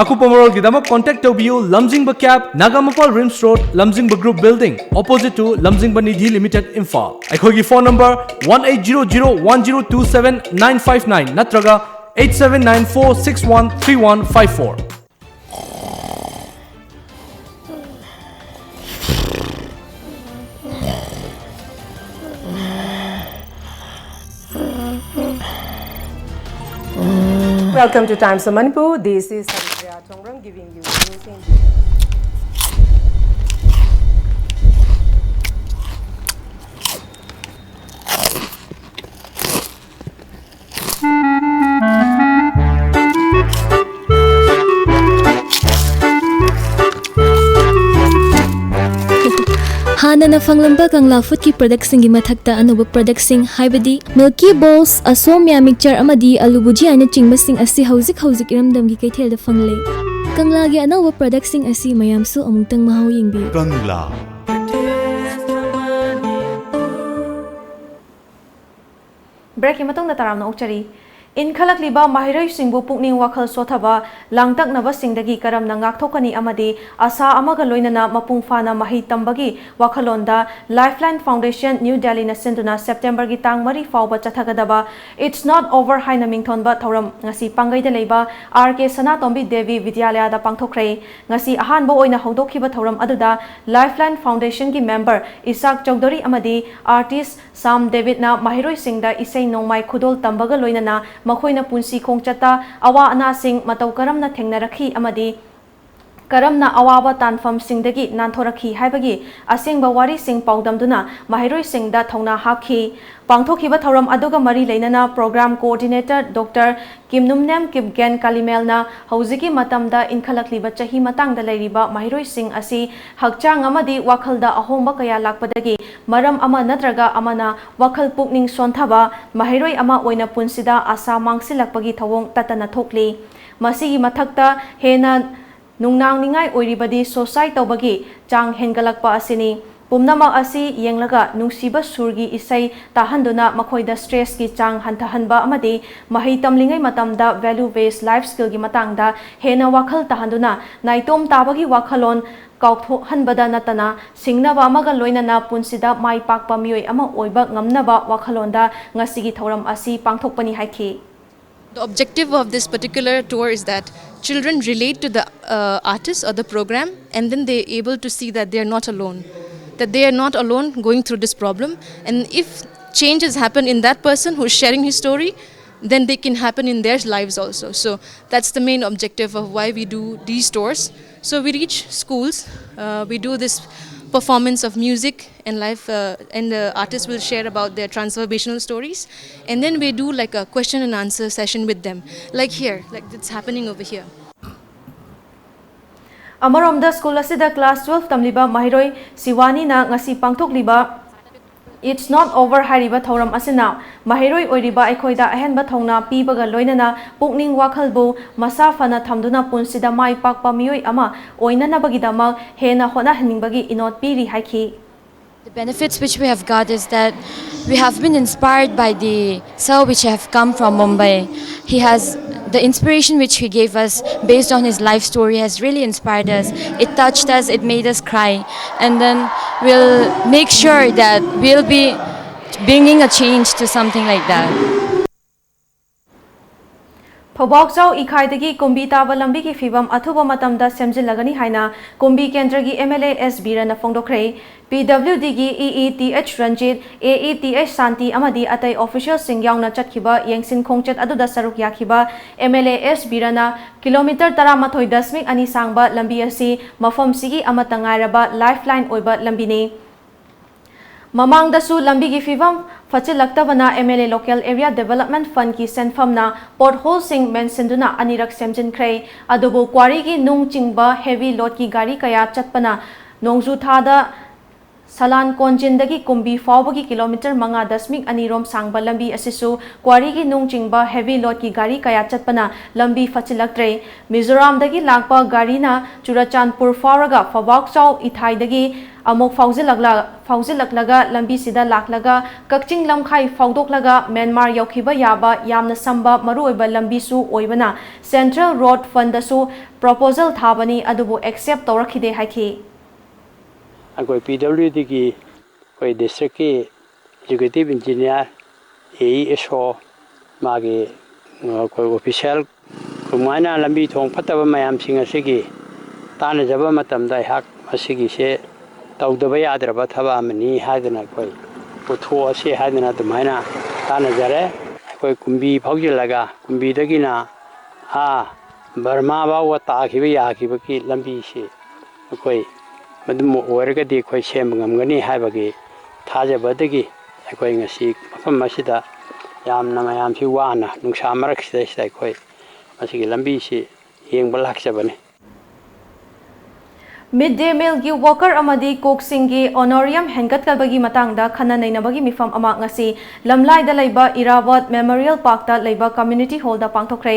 ꯑꯀꯨꯞꯄ ꯃꯔꯣꯜꯒꯤꯗꯃꯛ contact ꯇꯧꯕꯤꯌꯨ ꯂꯝꯖꯤꯡꯕ cab, ꯅꯥꯒꯥꯃꯄꯥꯜ RIMS road, ꯂꯝꯖꯤꯡꯕ group building, opposite to ꯂꯝꯖꯤꯡꯕ ꯅꯤꯙꯤ limited, ꯏꯝꯐꯥꯜ꯫ ꯑꯩꯈꯣꯏꯒꯤ phone number one eight zero zero one zero two seven nine five nine ꯅꯠꯇ꯭ꯔꯒ eight seven nine four six one three one five four꯫ Welcome to Times of Manipur. This is Haripriya Chongrum giving you news in ꯍꯥꯟꯅꯅ ꯐꯪꯂꯝꯕ ꯀꯪꯂꯥ ꯐꯨꯗꯀꯤ ꯄ꯭ꯔꯗꯛꯁꯤꯡꯒꯤ ꯃꯊꯛꯇ ꯑꯅꯧꯕ ꯄ꯭ꯔꯗꯛꯁꯤꯡ ꯍꯥꯏꯕꯗꯤ ꯃꯤꯜꯀꯤ ꯕꯣꯜꯁ, ꯑꯁꯣꯝꯌꯥ mixer ꯑꯃꯗꯤ ꯑꯂꯨ ꯕꯨꯖꯤꯌꯥꯅꯆꯤꯡꯕꯁꯤꯡ ꯑꯁꯤ ꯍꯧꯖꯤꯛ ꯍꯧꯖꯤꯛ ꯏꯔꯝꯗꯝꯒꯤ ꯀꯩꯊꯦꯜꯗ ꯐꯪꯂꯦ꯫ ꯀꯪꯂꯥꯒꯤ ꯑꯅꯧꯕ ꯄ꯭ꯔꯗꯛꯁꯤꯡ ꯑꯁꯤ ꯃꯌꯥꯝꯁꯨ ꯑꯃꯨꯛꯇꯪ ꯃꯍꯥꯎ ꯌꯦꯡꯕꯤꯌꯨ꯫ ꯀꯪꯂꯥ꯫ ꯕ꯭ꯔꯦꯛꯀꯤ ꯃꯇꯨꯡꯗ ꯇꯔꯥꯝꯅ ꯑꯣꯛꯆꯔꯤ꯫ ꯏꯟꯈꯠꯂꯛꯂꯤꯕ ꯃꯍꯩꯔꯣꯏꯁꯤꯡꯕꯨ ꯄꯨꯛꯅꯤꯡ ꯋꯥꯈꯜ ꯁꯣꯊꯕ ꯂꯥꯡꯇꯛꯅꯕꯁꯤꯡꯗꯒꯤ ꯀꯔꯝꯅ ꯉꯥꯛꯊꯣꯛꯀꯅꯤ ꯑꯃꯗꯤ ꯑꯁꯥ ꯑꯃꯒ ꯂꯣꯏꯅꯅ ꯃꯄꯨꯡ ꯐꯥꯅ ꯃꯍꯩ ꯇꯝꯕꯒꯤ ꯋꯥꯈꯜꯂꯣꯟꯗ Lifeline Foundation, ꯅ꯭ꯌꯨ ꯗꯦꯜꯂꯤꯅ ꯁꯤꯟꯗꯨꯅ ꯁꯦꯞꯇꯦꯝꯕꯔꯒꯤ ꯇꯥꯡ ꯃꯔꯤ ꯐꯥꯎꯕ ꯆꯠꯊꯒꯗꯕ It's Not Over ꯍꯥꯏꯅ ꯃꯤꯡꯊꯣꯟꯕ ꯊꯧꯔꯝ ꯉꯁꯤ ꯄꯥꯡꯒꯩꯗ ꯂꯩꯕ ꯑꯥꯔ ꯀꯦ ꯁꯅꯥꯇꯣꯝꯕꯤ ꯗꯦꯕꯤ ꯕꯤꯗ꯭ꯌꯥꯂꯌꯥꯗ ꯄꯥꯡꯊꯣꯛꯈ꯭ꯔꯦ꯫ ꯉꯁꯤ ꯑꯍꯥꯟꯕ ꯑꯣꯏꯅ ꯍꯧꯗꯣꯛꯈꯤꯕ ꯊꯧꯔꯝ ꯑꯗꯨꯗ Lifeline Foundationꯒꯤ member ꯏꯁꯥꯛ ꯆꯧꯙꯨꯔꯤ ꯑꯃꯗꯤ artist ꯁꯥꯝ ꯗꯦꯕꯤꯗꯅ ꯃꯍꯩꯔꯣꯏꯁꯤꯡꯗ ꯏꯁꯩ ꯅꯣꯡꯃꯥꯏ ꯈꯨꯗꯣꯜ ꯇꯝꯕꯒ ꯂꯣꯏꯅꯅ ꯃꯈꯣꯏꯅ ꯄꯨꯟꯁꯤ ꯈꯣꯡꯆꯠꯇ ꯑꯋꯥ ꯑꯅꯥꯁꯤꯡ ꯃꯇꯧ ꯀꯔꯝꯅ ꯊꯦꯡꯅꯔꯛꯈꯤ ꯑꯃꯗꯤ ꯀꯔꯝꯅ ꯑꯋꯥꯕ ꯇꯥꯟꯐꯝꯁꯤꯡꯗꯒꯤ ꯅꯥꯟꯊꯣꯔꯛꯈꯤ ꯍꯥꯏꯕꯒꯤ ꯑꯁꯦꯡꯕ ꯋꯥꯔꯤꯁꯤꯡ ꯄꯥꯎꯗꯝꯗꯨꯅ ꯃꯍꯩꯔꯣꯏꯁꯤꯡꯗ ꯊꯧꯅꯥ ꯍꯥꯞꯈꯤ꯫ ꯄꯥꯡꯊꯣꯛꯈꯤꯕ ꯊꯧꯔꯝ ꯑꯗꯨꯒ ꯃꯔꯤ ꯂꯩꯅꯅ program coordinator Doctor ꯀꯤꯝꯅꯨꯝꯅꯦꯝ ꯀꯤꯞꯒꯦꯟ ꯀꯥꯂꯤꯃꯦꯜꯅ ꯍꯧꯖꯤꯛꯀꯤ ꯃꯇꯝꯗ ꯏꯟꯈꯠꯂꯛꯂꯤꯕ ꯆꯍꯤ ꯃꯇꯥꯡꯗ ꯂꯩꯔꯤꯕ ꯃꯍꯩꯔꯣꯏꯁꯤꯡ ꯑꯁꯤ ꯍꯛꯆꯥꯡ ꯑꯃꯗꯤ ꯋꯥꯈꯜꯗ ꯑꯍꯣꯡꯕ ꯀꯌꯥ ꯂꯥꯛꯄꯗꯒꯤ ꯃꯔꯝ ꯑꯃ ꯅꯠꯇ꯭ꯔꯒ ꯑꯃꯅ ꯋꯥꯈꯜ ꯄꯨꯛꯅꯤꯡ ꯁꯣꯟꯊꯕ, ꯃꯍꯩꯔꯣꯏ ꯑꯃ ꯑꯣꯏꯅ ꯄꯨꯟꯁꯤꯗ ꯑꯁꯥ ꯃꯥꯡꯁꯤꯜꯂꯛꯄꯒꯤ ꯊꯧꯑꯣꯡ ꯇꯠꯇꯅ ꯊꯣꯛꯂꯤ꯫ ꯃꯁꯤꯒꯤ ꯃꯊꯛꯇ ꯍꯦꯟꯅ ꯅꯨꯡꯅꯥꯡꯅꯤꯡꯉꯥꯏ ꯑꯣꯏꯔꯤꯕꯗꯤ suicide ꯇꯧꯕꯒꯤ ꯆꯥꯡ ꯍꯦꯟꯒꯠꯂꯛꯄ ꯑꯁꯤꯅꯤ꯫ ꯄꯨꯝꯅꯃꯛ ꯑꯁꯤ ꯌꯦꯡꯂꯒ ꯅꯨꯡꯁꯤꯕ ꯁꯨꯔꯒꯤ ꯏꯁꯩ ꯇꯥꯍꯟꯗꯨꯅ ꯃꯈꯣꯏꯗ stressꯀꯤ ꯆꯥꯡ ꯍꯟꯊꯍꯟꯕ ꯑꯃꯗꯤ ꯃꯍꯩ ꯇꯝꯂꯤꯉꯩ ꯃꯇꯝꯗ value based life skillꯒꯤ ꯃꯇꯥꯡꯗ ꯍꯦꯟꯅ ꯋꯥꯈꯜ ꯇꯥꯍꯟꯗꯨꯅ ꯅꯥꯏꯇꯣꯝ ꯇꯥꯕꯒꯤ ꯋꯥꯈꯜꯂꯣꯟ ꯀꯥꯎꯊꯣꯛꯍꯟꯕꯗ ꯅꯠꯇꯅ ꯁꯤꯡꯅꯕ ꯑꯃꯒ ꯂꯣꯏꯅꯅ ꯄꯨꯟꯁꯤꯗ ꯃꯥꯏ ꯄꯥꯛꯄ ꯃꯤꯑꯣꯏ ꯑꯃ ꯑꯣꯏꯕ ꯉꯝꯅꯕ ꯋꯥꯈꯜꯂꯣꯟꯗ ꯉꯁꯤꯒꯤ ꯊꯧꯔꯝ ꯑꯁꯤ ꯄꯥꯡꯊꯣꯛꯄꯅꯤ ꯍꯥꯏꯈꯤ꯫ The objective of this particular tour is that children relate to the uh, artist or the program, and then they're able to see that they are not alone, that they are not alone going through this problem. And if changes happen in that person who's sharing his story, then they can happen in their lives also. So that's the main objective of why we do these tours. So we reach schools, uh, we do this performance of music and life, uh, and the artists will share about their transformational stories, and then we do like a question and answer session with them, like here, like it's happening over here. ꯑꯃꯔꯣꯝꯗ school ꯑꯁꯤꯗ class twelve ꯇꯝꯂꯤꯕ ꯃꯍꯩꯔꯣꯏ ꯁꯤꯋꯥꯅꯤꯅ ꯉꯁꯤ ꯄꯥꯡꯊꯣꯛꯂꯤꯕ It's Not Over ꯍꯥꯏꯔꯤꯕ ꯊꯧꯔꯝ ꯑꯁꯤꯅ ꯃꯍꯩꯔꯣꯏ ꯑꯣꯏꯔꯤꯕ ꯑꯩꯈꯣꯏꯗ ꯑꯍꯦꯟꯕ ꯊꯧꯅꯥ ꯄꯤꯕꯒ ꯂꯣꯏꯅꯅ ꯄꯨꯛꯅꯤꯡ ꯋꯥꯈꯜꯕꯨ ꯃꯁꯥ ꯐꯅ ꯊꯝꯗꯨꯅ ꯄꯨꯟꯁꯤꯗ ꯃꯥꯏ ꯄꯥꯛꯄ ꯃꯤꯑꯣꯏ ꯑꯃ ꯑꯣꯏꯅꯅꯕꯒꯤꯗꯃꯛ ꯍꯦꯟꯅ ꯍꯣꯠꯅꯍꯟꯅꯤꯡꯕꯒꯤ ꯏꯅꯣꯠ ꯄꯤꯔꯤ ꯍꯥꯏꯈꯤ꯫ The benefits which we have got is that we have been inspired by the sir which have come from Mumbai. He has the inspiration which he gave us based on his life story has really inspired us. It touched us, it made us cry, and then we'll make sure that we'll be bringing a change to something like that. ꯐꯧꯕꯥꯛꯆꯥꯎ ꯏꯈꯥꯏꯗꯒꯤ ꯀꯨꯝꯕꯤ ꯇꯥꯕ ꯂꯝꯕꯤꯒꯤ ꯐꯤꯕꯝ ꯑꯊꯨꯕ ꯃꯇꯝꯗ ꯁꯦꯝꯖꯤꯜꯂꯒꯅꯤ ꯍꯥꯏꯅ ꯀꯨꯝꯕꯤ ꯀꯦꯟꯗ꯭ꯔꯒꯤ MLA S ꯕꯤꯔꯅ ꯐꯣꯡꯗꯣꯛꯈ꯭ꯔꯦ꯫ PWDꯒꯤ EE Th Ranjit, AE Th ꯁꯥꯟꯇꯤ ꯑꯃꯗꯤ ꯑꯇꯩ officialꯁꯤꯡ ꯌꯥꯎꯅ ꯆꯠꯈꯤꯕ ꯌꯦꯡꯁꯤꯟ ꯈꯣꯡꯆꯠ ꯑꯗꯨꯗ ꯁꯔꯨꯛ ꯌꯥꯈꯤꯕ MLA S ꯕꯤꯔꯅ kilometre ꯇꯔꯥꯃꯥꯊꯣꯏ ꯗꯁꯃꯤꯛ ꯑꯅꯤ ꯁꯥꯡꯕ ꯂꯝꯕꯤ ꯑꯁꯤ ꯃꯐꯝꯁꯤꯒꯤ ꯑꯃꯠꯇ ꯉꯥꯏꯔꯕ lifeline ꯑꯣꯏꯕ ꯂꯝꯕꯤꯅꯤ꯫ ꯃꯃꯥꯡꯗꯁꯨ ꯂꯝꯕꯤꯒꯤ ꯐꯤꯕꯝ ꯐꯠꯆꯤꯜꯂꯛꯇꯕꯅ MLA Local Area Development Fundꯀꯤ ꯁꯦꯟꯐꯝꯅ potholeꯁꯤꯡ ꯃꯦꯟꯁꯤꯟꯗꯨꯅ ꯑꯅꯤꯔꯛ ꯁꯦꯝꯖꯤꯟꯈ꯭ꯔꯦ꯫ ꯑꯗꯨꯕꯨ quarryꯒꯤ ꯅꯨꯡ ꯆꯤꯡꯕ heavy loadꯀꯤ ꯒꯥꯔꯤ ꯀꯌꯥ ꯆꯠꯄꯅ ꯅꯣꯡꯖꯨ ꯊꯥꯗ ꯁꯂꯥꯟ ꯀꯣꯟꯖꯤꯟꯗꯒꯤ ꯀꯨꯝꯕꯤ ꯐꯥꯎꯕꯒꯤ ꯀꯤꯂꯣꯃꯤꯇꯔ ꯃꯉꯥ ꯗꯁꯃꯤꯛ ꯑꯅꯤ ꯔꯣꯝ ꯁꯥꯡꯕ ꯂꯝꯕꯤ ꯑꯁꯤꯁꯨ ꯀ꯭ꯋꯥꯔꯤꯒꯤ ꯅꯨꯡ ꯆꯤꯡꯕ heavy loadꯀꯤ ꯒꯥꯔꯤ ꯀꯌꯥ ꯆꯠꯄꯅ ꯂꯝꯕꯤ ꯐꯠꯆꯤꯜꯂꯛꯇ꯭ꯔꯦ꯫ ꯃꯤꯖꯣꯔꯥꯝꯗꯒꯤ ꯂꯥꯛꯄ ꯒꯥꯔꯤꯅ ꯆꯨꯔꯆꯥꯟꯄꯨꯔ ꯐꯥꯎꯔꯒ ꯐꯕꯥꯛꯆꯥꯎ ꯏꯊꯥꯏꯗꯒꯤ ꯑꯃꯨꯛ ꯐꯥꯎꯖꯤꯜꯂꯛꯂ-, ꯐꯥꯎꯖꯤꯜꯂꯛꯂꯒ ꯂꯝꯕꯤꯁꯤꯗ ꯂꯥꯛꯂꯒ ꯀꯛꯆꯤꯡ ꯂꯝꯈꯥꯏ ꯐꯥꯎꯗꯣꯛꯂꯒ ꯃ꯭ꯌꯥꯟꯃꯥꯔ ꯌꯧꯈꯤꯕ ꯌꯥꯕ ꯌꯥꯝꯅ ꯁꯝꯕ ꯃꯔꯨꯑꯣꯏꯕ ꯂꯝꯕꯤꯁꯨ ꯑꯣꯏꯕꯅ Central Road Fundꯗꯁꯨ proposal ꯊꯥꯕꯅꯤ, ꯑꯗꯨꯕꯨ accept ꯇꯧꯔꯛꯈꯤꯗꯦ ꯍꯥꯏꯈꯤ꯫ ꯑꯩꯈꯣꯏ P W Dꯒꯤ ꯑꯩꯈꯣꯏ districtꯀꯤ executive engineer, A E S O, ꯃꯥꯒꯤ, ꯑ, ꯑꯩꯈꯣꯏ official ꯑꯗꯨꯃꯥꯏꯅ ꯂꯝꯕꯤ ꯊꯣꯡ ꯐꯠꯇꯕ ꯃꯌꯥꯝꯁꯤꯡ ꯑꯁꯤꯒꯤ ꯇꯥꯟꯅꯖꯕ ꯃꯇꯝꯗ ꯑꯩꯍꯥꯛ ꯃꯁꯤꯒꯤꯁꯦ ꯇꯧꯗꯕ ꯌꯥꯗ꯭ꯔꯕ ꯊꯕꯛ ꯑꯃꯅꯤ ꯍꯥꯏꯗꯅ ꯑꯩꯈꯣꯏ ꯄꯨꯊꯣꯛꯑꯁꯤ ꯍꯥꯏꯗꯅ ꯑꯗꯨꯃꯥꯏꯅ ꯇꯥꯟꯅꯖꯔꯦ꯫ ꯑꯩꯈꯣꯏ ꯀꯨꯝꯕꯤ ꯐꯥꯎꯖꯤꯜꯂꯒ ꯀꯨꯝꯕꯤꯗꯒꯤꯅ ꯑꯥ ꯕꯔꯃꯥ ꯐꯥꯎꯕ ꯇꯥꯈꯤꯕ ꯌꯥꯈꯤꯕꯒꯤ ꯂꯝꯕꯤꯁꯤ ꯑꯩꯈꯣꯏ ꯃꯗꯨꯃ ꯑꯣꯏꯔꯒꯗꯤ ꯑꯩꯈꯣꯏ ꯁꯦꯝꯕ ꯉꯝꯒꯅꯤ ꯍꯥꯏꯕꯒꯤ ꯊꯥꯖꯕꯗꯒꯤ ꯑꯩꯈꯣꯏ ꯉꯁꯤ ꯃꯐꯝ ꯑꯁꯤꯗ ꯌꯥꯝꯅ ꯃꯌꯥꯝꯁꯤ ꯋꯥꯅ ꯅꯨꯡꯁꯥ ꯃꯔꯛꯁꯤꯗꯩꯁꯤꯗ ꯑꯩꯈꯣꯏ ꯃꯁꯤꯒꯤ ꯂꯝꯕꯤꯁꯤ ꯌꯦꯡꯕ ꯂꯥꯛꯆꯕꯅꯤ꯫ Mid day mealꯒꯤ worker ꯑꯃꯗꯤ cookꯁꯤꯡꯒꯤ honorarium ꯍꯦꯟꯒꯠꯀꯕꯒꯤ ꯃꯇꯥꯡꯗ ꯈꯟꯅ ꯅꯩꯅꯕꯒꯤ ꯃꯤꯐꯝ ꯑꯃ ꯉꯁꯤ ꯂꯝꯂꯥꯏꯗ ꯂꯩꯕ ꯏꯔꯥꯕꯣꯠ Memorial Parkꯇ ꯂꯩꯕ community hallꯗ ꯄꯥꯡꯊꯣꯛꯈ꯭ꯔꯦ꯫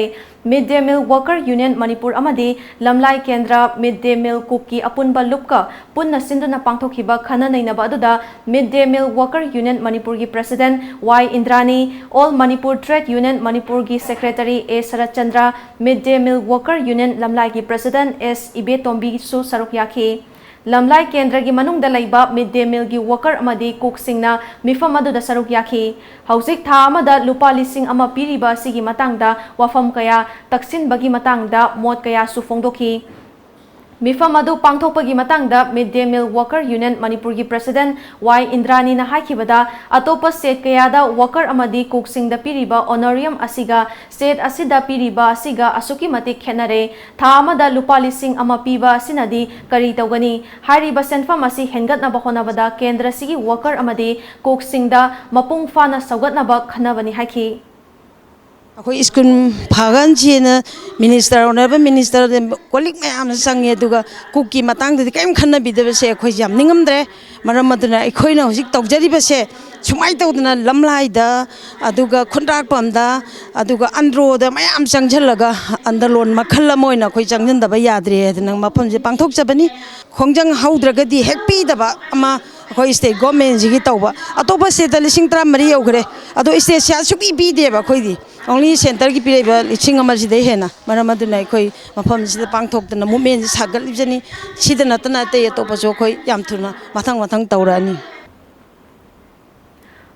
Mid day meal worker union Manipur ꯑꯃꯗꯤ ꯂꯝꯂꯥꯏ ꯀꯦꯟꯗ꯭ꯔ mid day meal cookꯀꯤ ꯑꯄꯨꯟꯕ ꯂꯨꯞꯀ ꯄꯨꯟꯅ ꯁꯤꯟꯗꯨꯅ ꯄꯥꯡꯊꯣꯛꯈꯤꯕ ꯈꯟꯅ ꯅꯩꯅꯕ ꯑꯗꯨꯗ mid day meal worker union ꯃꯅꯤꯄꯨꯔꯒꯤ president Y ꯏꯟꯗ꯭ꯔꯥꯅꯤ, All Manipur Trade Union ꯃꯅꯤꯄꯨꯔꯒꯤ secretary A Saratchandra, mid day meal worker union ꯂꯝꯂꯥꯏꯒꯤ president S ꯏꯕꯦꯇꯣꯝꯕꯤꯁꯨ ꯁꯔꯨꯛ ꯌꯥꯈꯤ꯫ ꯂꯝꯂꯥꯏ ꯀꯦꯟꯗ꯭ꯔꯒꯤ ꯃꯅꯨꯡꯗ ꯂꯩꯕ mid day mealꯒꯤ worker ꯑꯃꯗꯤ cookꯁꯤꯡꯅ ꯃꯤꯐꯝ ꯑꯗꯨꯗ ꯁꯔꯨꯛ ꯌꯥꯈꯤ꯫ ꯍꯧꯖꯤꯛ ꯊꯥ ꯑꯃꯗ ꯂꯨꯄꯥ ꯂꯤꯁꯤꯡ ꯑꯃ ꯄꯤꯔꯤꯕ ꯑꯁꯤꯒꯤ ꯃꯇꯥꯡꯗ ꯋꯥꯐꯝ ꯀꯌꯥ ꯇꯛꯁꯤꯟꯕꯒꯤ ꯃꯇꯥꯡꯗ ꯃꯣꯠ ꯀꯌꯥꯁꯨ ꯐꯣꯡꯗꯣꯛꯈꯤ꯫ ꯃꯤꯐꯝ ꯑꯗꯨ ꯄꯥꯡꯊꯣꯛꯄꯒꯤ ꯃꯇꯥꯡꯗ mid day meal worker union ꯃꯅꯤꯄꯨꯔꯒꯤ president Y ꯏꯟꯗ꯭ꯔꯥꯅꯤꯅ ꯍꯥꯏꯈꯤꯕꯗ, ꯑꯇꯣꯞꯄ state ꯀꯌꯥꯗ worker ꯑꯃꯗꯤ cookꯁꯤꯡꯗ ꯄꯤꯔꯤꯕ honorarium ꯑꯁꯤꯒ state ꯑꯁꯤꯗ ꯄꯤꯔꯤꯕ ꯑꯁꯤꯒ ꯑꯁꯨꯛꯀꯤ ꯃꯇꯤꯛ ꯈꯦꯠꯅꯔꯦ꯫ ꯊꯥ ꯑꯃꯗ ꯂꯨꯄꯥ ꯂꯤꯁꯤꯡ ꯑꯃ ꯄꯤꯕ ꯑꯁꯤꯅꯗꯤ ꯀꯔꯤ ꯇꯧꯒꯅꯤ? ꯍꯥꯏꯔꯤꯕ ꯁꯦꯟꯐꯝ ꯑꯁꯤ ꯍꯦꯟꯒꯠꯅꯕ ꯍꯣꯠꯅꯕꯗ ꯀꯦꯟꯗ꯭ꯔꯁꯤꯒꯤ worker ꯑꯃꯗꯤ cookꯁꯤꯡꯗ ꯃꯄꯨꯡ ꯐꯥꯅ ꯁꯧꯒꯠꯅꯕ ꯈꯟꯅꯕꯅꯤ ꯍꯥꯏꯈꯤ꯫ ꯑꯩꯈꯣꯏ ꯁ꯭ꯀꯨꯜ ꯐꯒꯟꯁꯦꯅ ꯃꯤꯅꯤꯁꯇꯔ, ꯑꯣꯅꯔꯦꯕꯜ ꯃꯤꯅꯤꯁꯇꯔ, ꯀꯣꯂꯤꯛ ꯃꯌꯥꯝꯅ ꯆꯪꯉꯦ, ꯑꯗꯨꯒ ꯀꯨꯛꯀꯤ ꯃꯇꯥꯡꯗꯗꯤ ꯀꯔꯤꯝ ꯈꯟꯅꯕꯤꯗꯕꯁꯦ ꯑꯩꯈꯣꯏꯁꯦ ꯌꯥꯝ ꯅꯤꯡꯉꯝꯗ꯭ꯔꯦ꯫ ꯃꯔꯝ ꯑꯗꯨꯅ ꯑꯩꯈꯣꯏꯅ ꯍꯧꯖꯤꯛ ꯇꯧꯖꯔꯤꯕꯁꯦ ꯁꯨꯃꯥꯏꯅ ꯇꯧꯗꯅ ꯂꯝꯂꯥꯏꯗ, ꯑꯗꯨꯒ ꯈꯨꯟꯗ꯭ꯔꯥꯛꯄꯝꯗ, ꯑꯗꯨꯒ ꯑꯟꯗ꯭ꯔꯣꯗ ꯃꯌꯥꯝ ꯆꯪꯁꯤꯜꯂꯒ ꯑꯟꯗꯂꯣꯟ ꯃꯈꯜ ꯑꯃ ꯑꯣꯏꯅ ꯑꯩꯈꯣꯏ ꯆꯪꯁꯤꯟꯗꯕ ꯌꯥꯗ꯭ꯔꯦ ꯍꯥꯏꯗꯅ ꯃꯐꯝꯁꯦ ꯄꯥꯡꯊꯣꯛꯆꯕꯅꯤ꯫ ꯈꯣꯡꯖꯪ ꯍꯧꯗ꯭ꯔꯒꯗꯤ ꯍꯦꯛ ꯄꯤꯗꯕ ꯑꯃ ꯑꯩꯈꯣꯏ ꯁ꯭ꯇꯦꯠ ꯒꯣꯔꯃꯦꯟꯁꯤꯒꯤ ꯇꯧꯕ꯫ ꯑꯇꯣꯞꯄ ꯁ꯭ꯇꯦꯠꯇ ꯂꯤꯁꯤꯡ ꯇꯔꯥꯃꯔꯤ ꯌꯧꯈ꯭ꯔꯦ, ꯑꯗꯣ ꯁ꯭ꯇꯦꯠꯁꯦ ꯑꯁꯨꯛꯀꯤ ꯄꯤꯗꯦꯕ ꯑꯩꯈꯣꯏꯗꯤ꯫ ꯑꯣꯡꯂꯤ ꯁꯦꯟꯇꯔꯒꯤ ꯄꯤꯔꯛꯏꯕ ꯂꯤꯁꯤꯡ ꯑꯃꯁꯤꯗꯩ ꯍꯦꯟꯅ꯫ ꯃꯔꯝ ꯑꯗꯨꯅ ꯑꯩꯈꯣꯏ ꯃꯐꯝꯁꯤꯗ ꯄꯥꯡꯊꯣꯛꯇꯅ ꯃꯨꯞꯃꯦꯟꯁꯤ ꯁꯥꯒꯠꯂꯤꯕꯁꯤꯅꯤ꯫ ꯁꯤꯗ ꯅꯠꯇꯅ ꯑꯇꯩ ꯑꯇꯣꯞꯄꯁꯨ ꯑꯩꯈꯣꯏ ꯌꯥꯝ ꯊꯨꯅ ꯃꯊꯪ ꯃꯊꯪ ꯇꯧꯔꯛꯑꯅꯤ꯫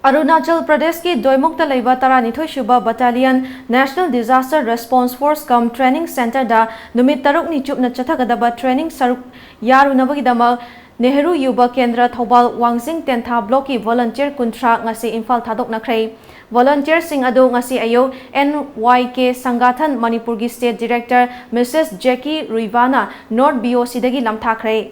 ꯑꯔꯨꯅꯥꯆꯜ ꯄ꯭ꯔꯗꯦꯁꯀꯤ ꯗꯣꯏꯃꯨꯛꯇ ꯂꯩꯕ ꯇꯔꯥꯅꯤꯊꯣꯏ ꯁꯨꯕ battalion National Disaster Response Force cum Training Centreꯗ ꯅꯨꯃꯤꯠ ꯇꯔꯨꯛꯅꯤ ꯆꯨꯞꯅ ꯆꯠꯊꯒꯗꯕ ꯇ꯭ꯔꯦꯅꯤꯡ ꯁꯔꯨꯛ ꯌꯥꯔꯨꯅꯕꯒꯤꯗꯃꯛ ꯅꯦꯍꯔꯨ ꯌꯨꯕ ꯀꯦꯟꯗ꯭ꯔ ꯊꯧꯕꯥꯜ ꯋꯥꯡꯖꯤꯡ ꯇꯦꯟꯊꯥ ꯕ꯭ꯂꯣꯛꯀꯤ ꯚꯣꯂꯟꯇꯤꯌꯔ ꯀꯨꯟꯊ꯭ꯔꯥ ꯉꯁꯤ ꯏꯝꯐꯥꯜ ꯊꯥꯗꯣꯛꯅꯈ꯭ꯔꯦ꯫ ꯚꯣꯂꯟꯇꯤꯌꯔꯁꯤꯡ ꯑꯗꯨ ꯉꯁꯤ ꯑꯌꯨꯛ N Y K ꯁꯪꯒꯥꯊꯟ ꯃꯅꯤꯄꯨꯔꯒꯤ ꯁ꯭ꯇꯦꯠ ꯗꯤꯔꯦꯛꯇꯔ ꯃꯤꯁꯦꯁ ꯖꯦꯀꯤ ꯔꯨꯏꯕꯥꯅ ꯅꯣꯔꯠ B O Cꯗꯒꯤ ꯂꯝꯊꯥꯈ꯭ꯔꯦ꯫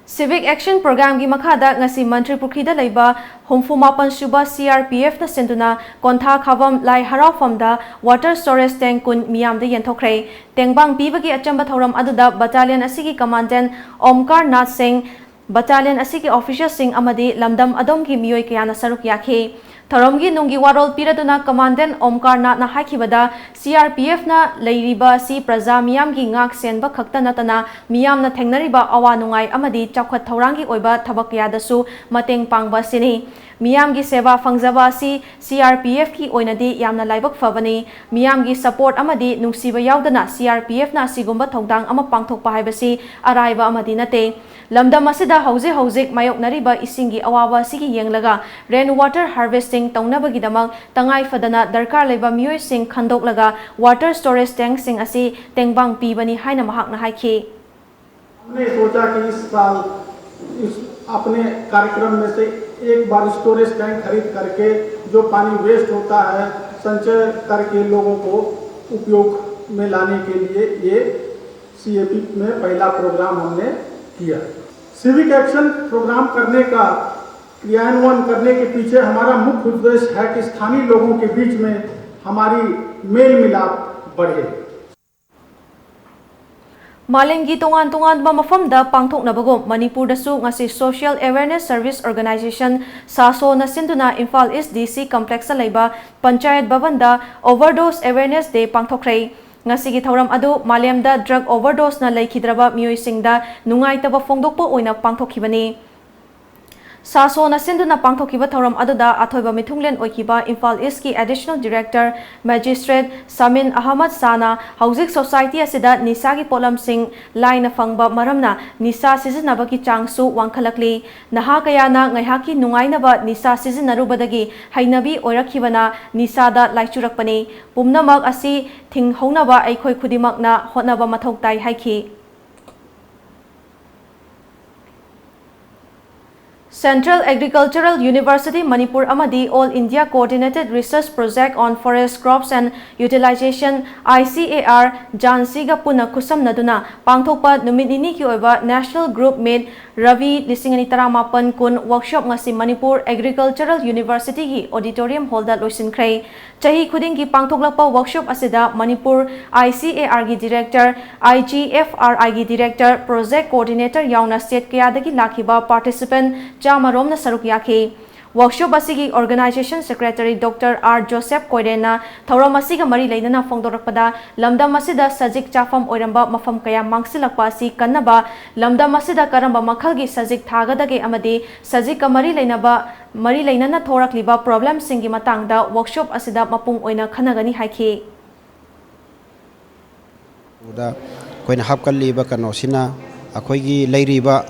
Civic Action Programꯒꯤ ꯃꯈꯥꯗ ꯉꯁꯤ ꯃꯟꯇ꯭ꯔꯤ ꯄꯨꯈ꯭ꯔꯤꯗ ꯂꯩꯕ ꯍꯨꯝꯐꯨ ꯃꯥꯄꯟ ꯁꯨꯕ C R P Fꯅ ꯁꯤꯟꯗꯨꯅ ꯀꯣꯟꯊꯥ ꯈꯥꯕꯝ ꯂꯥꯏ ꯍꯔꯥꯎꯐꯝꯗ water storage tank ꯀꯨꯟ ꯃꯤꯌꯥꯝꯗ ꯌꯦꯟꯊꯣꯛꯈ꯭ꯔꯦ꯫ ꯇꯦꯡꯕꯥꯡ ꯄꯤꯕꯒꯤ ꯑꯆꯝꯕ ꯊꯧꯔꯝ ꯑꯗꯨꯗ ꯕꯠꯇꯥꯂꯤꯌꯟ ꯑꯁꯤꯒꯤ ꯀꯃꯥꯟꯗꯦꯟ ꯑꯣꯝꯀꯥꯔ ꯅꯥꯊ ꯁꯤꯡ, ꯕꯠꯇꯥꯂꯤꯌꯟ ꯑꯁꯤꯒꯤ ꯑꯣꯐꯤꯁꯔꯁꯤꯡ ꯑꯃꯗꯤ ꯂꯝꯗꯝ ꯑꯗꯣꯝꯒꯤ ꯃꯤꯑꯣꯏ ꯀꯌꯥꯅ ꯁꯔꯨꯛ ꯌꯥꯈꯤ꯫ ꯊꯧꯔꯝꯒꯤ ꯅꯨꯡꯒꯤ ꯋꯥꯔꯣꯜ ꯄꯤꯔꯗꯨꯅ commandant Omkar ꯅꯥꯊꯅ ꯍꯥꯏꯈꯤꯕꯗ, C R P Fꯅ ꯂꯩꯔꯤꯕ ꯑꯁꯤ ꯄ꯭ꯔꯖꯥ ꯃꯤꯌꯥꯝꯒꯤ ꯉꯥꯛ ꯁꯦꯟꯕ ꯈꯛꯇ ꯅꯠꯇꯅ ꯃꯤꯌꯥꯝꯅ ꯊꯦꯡꯅꯔꯤꯕ ꯑꯋꯥ ꯅꯨꯡꯉꯥꯏ ꯑꯃꯗꯤ ꯆꯥꯎꯈꯠ ꯊꯧꯔꯥꯡꯒꯤ ꯑꯣꯏꯕ ꯊꯕꯛ ꯀꯌꯥꯗꯁꯨ ꯃꯇꯦꯡ ꯄꯥꯡꯕ ꯑꯁꯤꯅꯤ꯫ ꯃꯤꯌꯥꯝꯒꯤ ꯁꯦꯕꯥ ꯐꯪꯖꯕ ꯑꯁꯤ C R P Fꯀꯤ ꯑꯣꯏꯅꯗꯤ ꯌꯥꯝꯅ ꯂꯥꯏꯕꯛ ꯐꯕꯅꯤ꯫ ꯃꯤꯌꯥꯝꯒꯤ support ꯑꯃꯗꯤ ꯅꯨꯡꯁꯤꯕ ꯌꯥꯎꯗꯅ C R P Fꯅ ꯑꯁꯤꯒꯨꯝꯕ ꯊꯧꯗꯥꯡ ꯑꯃ ꯄꯥꯡꯊꯣꯛꯄ ꯍꯥꯏꯕꯁꯤ ꯑꯔꯥꯏꯕ ꯑꯃꯗꯤ ꯅꯠꯇꯦ꯫ ꯂꯝꯗꯝ ꯑꯁꯤꯗ ꯍꯧꯖꯤꯛ ꯍꯧꯖꯤꯛ ꯃꯥꯌꯣꯛꯅꯔꯤꯕ ꯏꯁꯤꯡꯒꯤ ꯑꯋꯥꯕ ꯑꯁꯤꯒꯤ ꯌꯦꯡꯂꯒ rain water harvesting ꯇꯧꯅꯕꯒꯤꯗꯃꯛ ꯇꯉꯥꯏ ꯐꯗꯅ ꯗꯔꯀꯥꯔ ꯂꯩꯕ ꯃꯤꯑꯣꯏꯁꯤꯡ ꯈꯟꯗꯣꯛꯂꯒ water storage tankꯁꯤꯡ ꯑꯁꯤ ꯇꯦꯡꯕꯥꯡ ꯄꯤꯕꯅꯤ ꯍꯥꯏꯅ ꯃꯍꯥꯛꯅ ꯍꯥꯏꯈꯤ꯫ हमने सोचा कि इस साल इस अपने कार्यक्रम में से एक बार स्टोरेज टैंक खरीद करके जो पानी वेस्ट होता है, संचय करके लोगों को उपयोग में लाने के लिए ये सीएपी में पहला प्रोग्राम हमने किया। सिविक एक्शन प्रोग्राम करने का क्रियान्वयन करने के पीछे हमारा मुख्य उद्देश्य है कि स्थानीय लोगों के बीच में हमारी मेल मिलाप बढ़े। ꯃꯥꯂꯦꯝꯒꯤ ꯇꯣꯉꯥꯟ ꯇꯣꯉꯥꯟꯕ ꯃꯐꯝꯗ ꯄꯥꯡꯊꯣꯛꯅꯕꯒꯨꯝ ꯃꯅꯤꯄꯨꯔꯗꯁꯨ ꯉꯁꯤ Social Awareness Service Organisation, ꯁꯥꯁꯣꯅ ꯁꯤꯟꯗꯨꯅ Imphal East D C Complex ꯇ ꯂꯩꯕ ꯄꯟꯆꯥꯌꯠ ꯚꯕꯟꯗ Overdose Awareness Day ꯄꯥꯡꯊꯣꯛꯈ꯭ꯔꯦ꯫ ꯉꯁꯤꯒꯤ ꯊꯧꯔꯝ ꯑꯗꯨ ꯃꯥꯂꯦꯝꯗ drug overdose ꯅ ꯂꯩꯈꯤꯗ꯭ꯔꯕ ꯃꯤꯑꯣꯏꯁꯤꯡꯗ ꯅꯨꯡꯉꯥꯏꯇꯕ ꯐꯣꯡꯗꯣꯛꯄ ꯑꯣꯏꯅ ꯄꯥꯡꯊꯣꯛꯈꯤꯕꯅꯤ꯫ ꯁꯥꯁꯣꯅ ꯁꯤꯟꯗꯨꯅ ꯄꯥꯡꯊꯣꯛꯈꯤꯕ ꯊꯧꯔꯝ ꯑꯗꯨꯗ ꯑꯊꯣꯏꯕ ꯃꯤꯊꯨꯡꯂꯦꯟ ꯑꯣꯏꯈꯤꯕ ꯏꯝꯐꯥꯜ East ꯀꯤ Additional Director Magistrate ꯁꯥꯃꯤꯟ ꯑꯍꯃꯗ ꯁꯥꯅ ꯍꯧꯖꯤꯛ society ꯑꯁꯤꯗ ꯅꯤꯁꯥꯒꯤ ꯄꯣꯠꯂꯝꯁꯤꯡ ꯂꯥꯏꯅ ꯐꯪꯕ ꯃꯔꯝꯅ ꯅꯤꯁꯥ ꯁꯤꯖꯤꯟꯅꯕꯒꯤ ꯆꯥꯡꯁꯨ ꯋꯥꯡꯈꯠꯂꯛꯂꯤ꯫ ꯅꯍꯥ ꯀꯌꯥꯅ ꯉꯥꯏꯍꯥꯛꯀꯤ ꯅꯨꯡꯉꯥꯏꯅꯕ ꯅꯤꯁꯥ ꯁꯤꯖꯤꯟꯅꯔꯨꯕꯗꯒꯤ ꯍꯩꯅꯕꯤ ꯑꯣꯏꯔꯛꯈꯤꯕꯅ ꯅꯤꯁꯥꯗ ꯂꯥꯏꯆꯨꯔꯛꯄꯅꯤ꯫ ꯄꯨꯝꯅꯃꯛ ꯑꯁꯤ ꯊꯤꯡꯍꯧꯅꯕ ꯑꯩꯈꯣꯏ ꯈꯨꯗꯤꯡꯃꯛꯅ ꯍꯣꯠꯅꯕ ꯃꯊꯧ ꯇꯥꯏ ꯍꯥꯏꯈꯤ꯫ Central Agricultural University Manipur ꯑꯃꯗꯤ All India Coordinated Research Project on Forest Crops and Utilization, I C A R, ꯖꯥꯟꯁꯤꯒ ꯄꯨꯟꯅ ꯈꯨꯠꯁꯝꯅꯗꯨꯅ ꯄꯥꯡꯊꯣꯛꯄ ꯅꯨꯃꯤꯠ ꯅꯤꯅꯤꯒꯤ ꯑꯣꯏꯕ National Group Meet ꯔꯕꯤ ꯂꯤꯁꯤꯡ ꯑꯅꯤ ꯇꯔꯥꯃꯥꯄꯟ ꯀꯨꯟ workshop ꯉꯁꯤ Manipur Agricultural University ꯒꯤ auditorium hall ꯗ ꯂꯣꯏꯁꯤꯟꯈ꯭ꯔꯦ꯫ ꯆꯍꯤ ꯈꯨꯗꯤꯡꯒꯤ ꯄꯥꯡꯊꯣꯛꯂꯛꯄ workshop ꯑꯁꯤꯗ Manipur I C A R ꯒꯤ director, I G F R I ꯒꯤ director, project coordinator ꯌꯥꯎꯅ state ꯀꯌꯥꯗꯒꯤ ꯂꯥꯛꯈꯤꯕ participant ꯆꯥꯃ ꯔꯣꯝꯅ ꯁꯔꯨꯛ ꯌꯥꯈꯤ꯫ Workshop ꯑꯁꯤꯒꯤ organization secretary Doctor R Joseph ꯀꯣꯏꯔꯦꯟꯅ ꯊꯧꯔꯝ ꯑꯁꯤꯒ ꯃꯔꯤ ꯂꯩꯅꯅ ꯐꯣꯡꯗꯣꯔꯛꯄꯗ, ꯂꯝꯗꯝ ꯑꯁꯤꯗ ꯁꯖꯤꯛ ꯆꯥꯐꯝ ꯑꯣꯏꯔꯝꯕ ꯃꯐꯝ ꯀꯌꯥ ꯃꯥꯡꯁꯤꯜꯂꯛꯄ ꯑꯁꯤ ꯀꯟꯅꯕ, ꯂꯝꯗꯝ ꯑꯁꯤꯗ ꯀꯔꯝꯕ ꯃꯈꯜꯒꯤ ꯁꯖꯤꯛ ꯊꯥꯒꯗꯒꯦ ꯑꯃꯗꯤ ꯁꯖꯤꯛꯀ ꯃꯔꯤ ꯂꯩꯅꯕ, ꯃꯔꯤ ꯂꯩꯅꯅ ꯊꯣꯔꯛꯂꯤꯕ problemꯁꯤꯡꯒꯤ ꯃꯇꯥꯡꯗ workshop ꯑꯁꯤꯗ ꯃꯄꯨꯡ ꯑꯣꯏꯅ ꯈꯟꯅꯒꯅꯤ ꯍꯥꯏꯈꯤ꯫ ꯎꯗ ꯑꯩꯈꯣꯏꯅ ꯍꯥꯞꯀꯠꯂꯤꯕ ꯀꯩꯅꯣꯁꯤꯅ ꯑꯩꯈꯣꯏꯒꯤ ꯂꯩꯔꯤꯕ,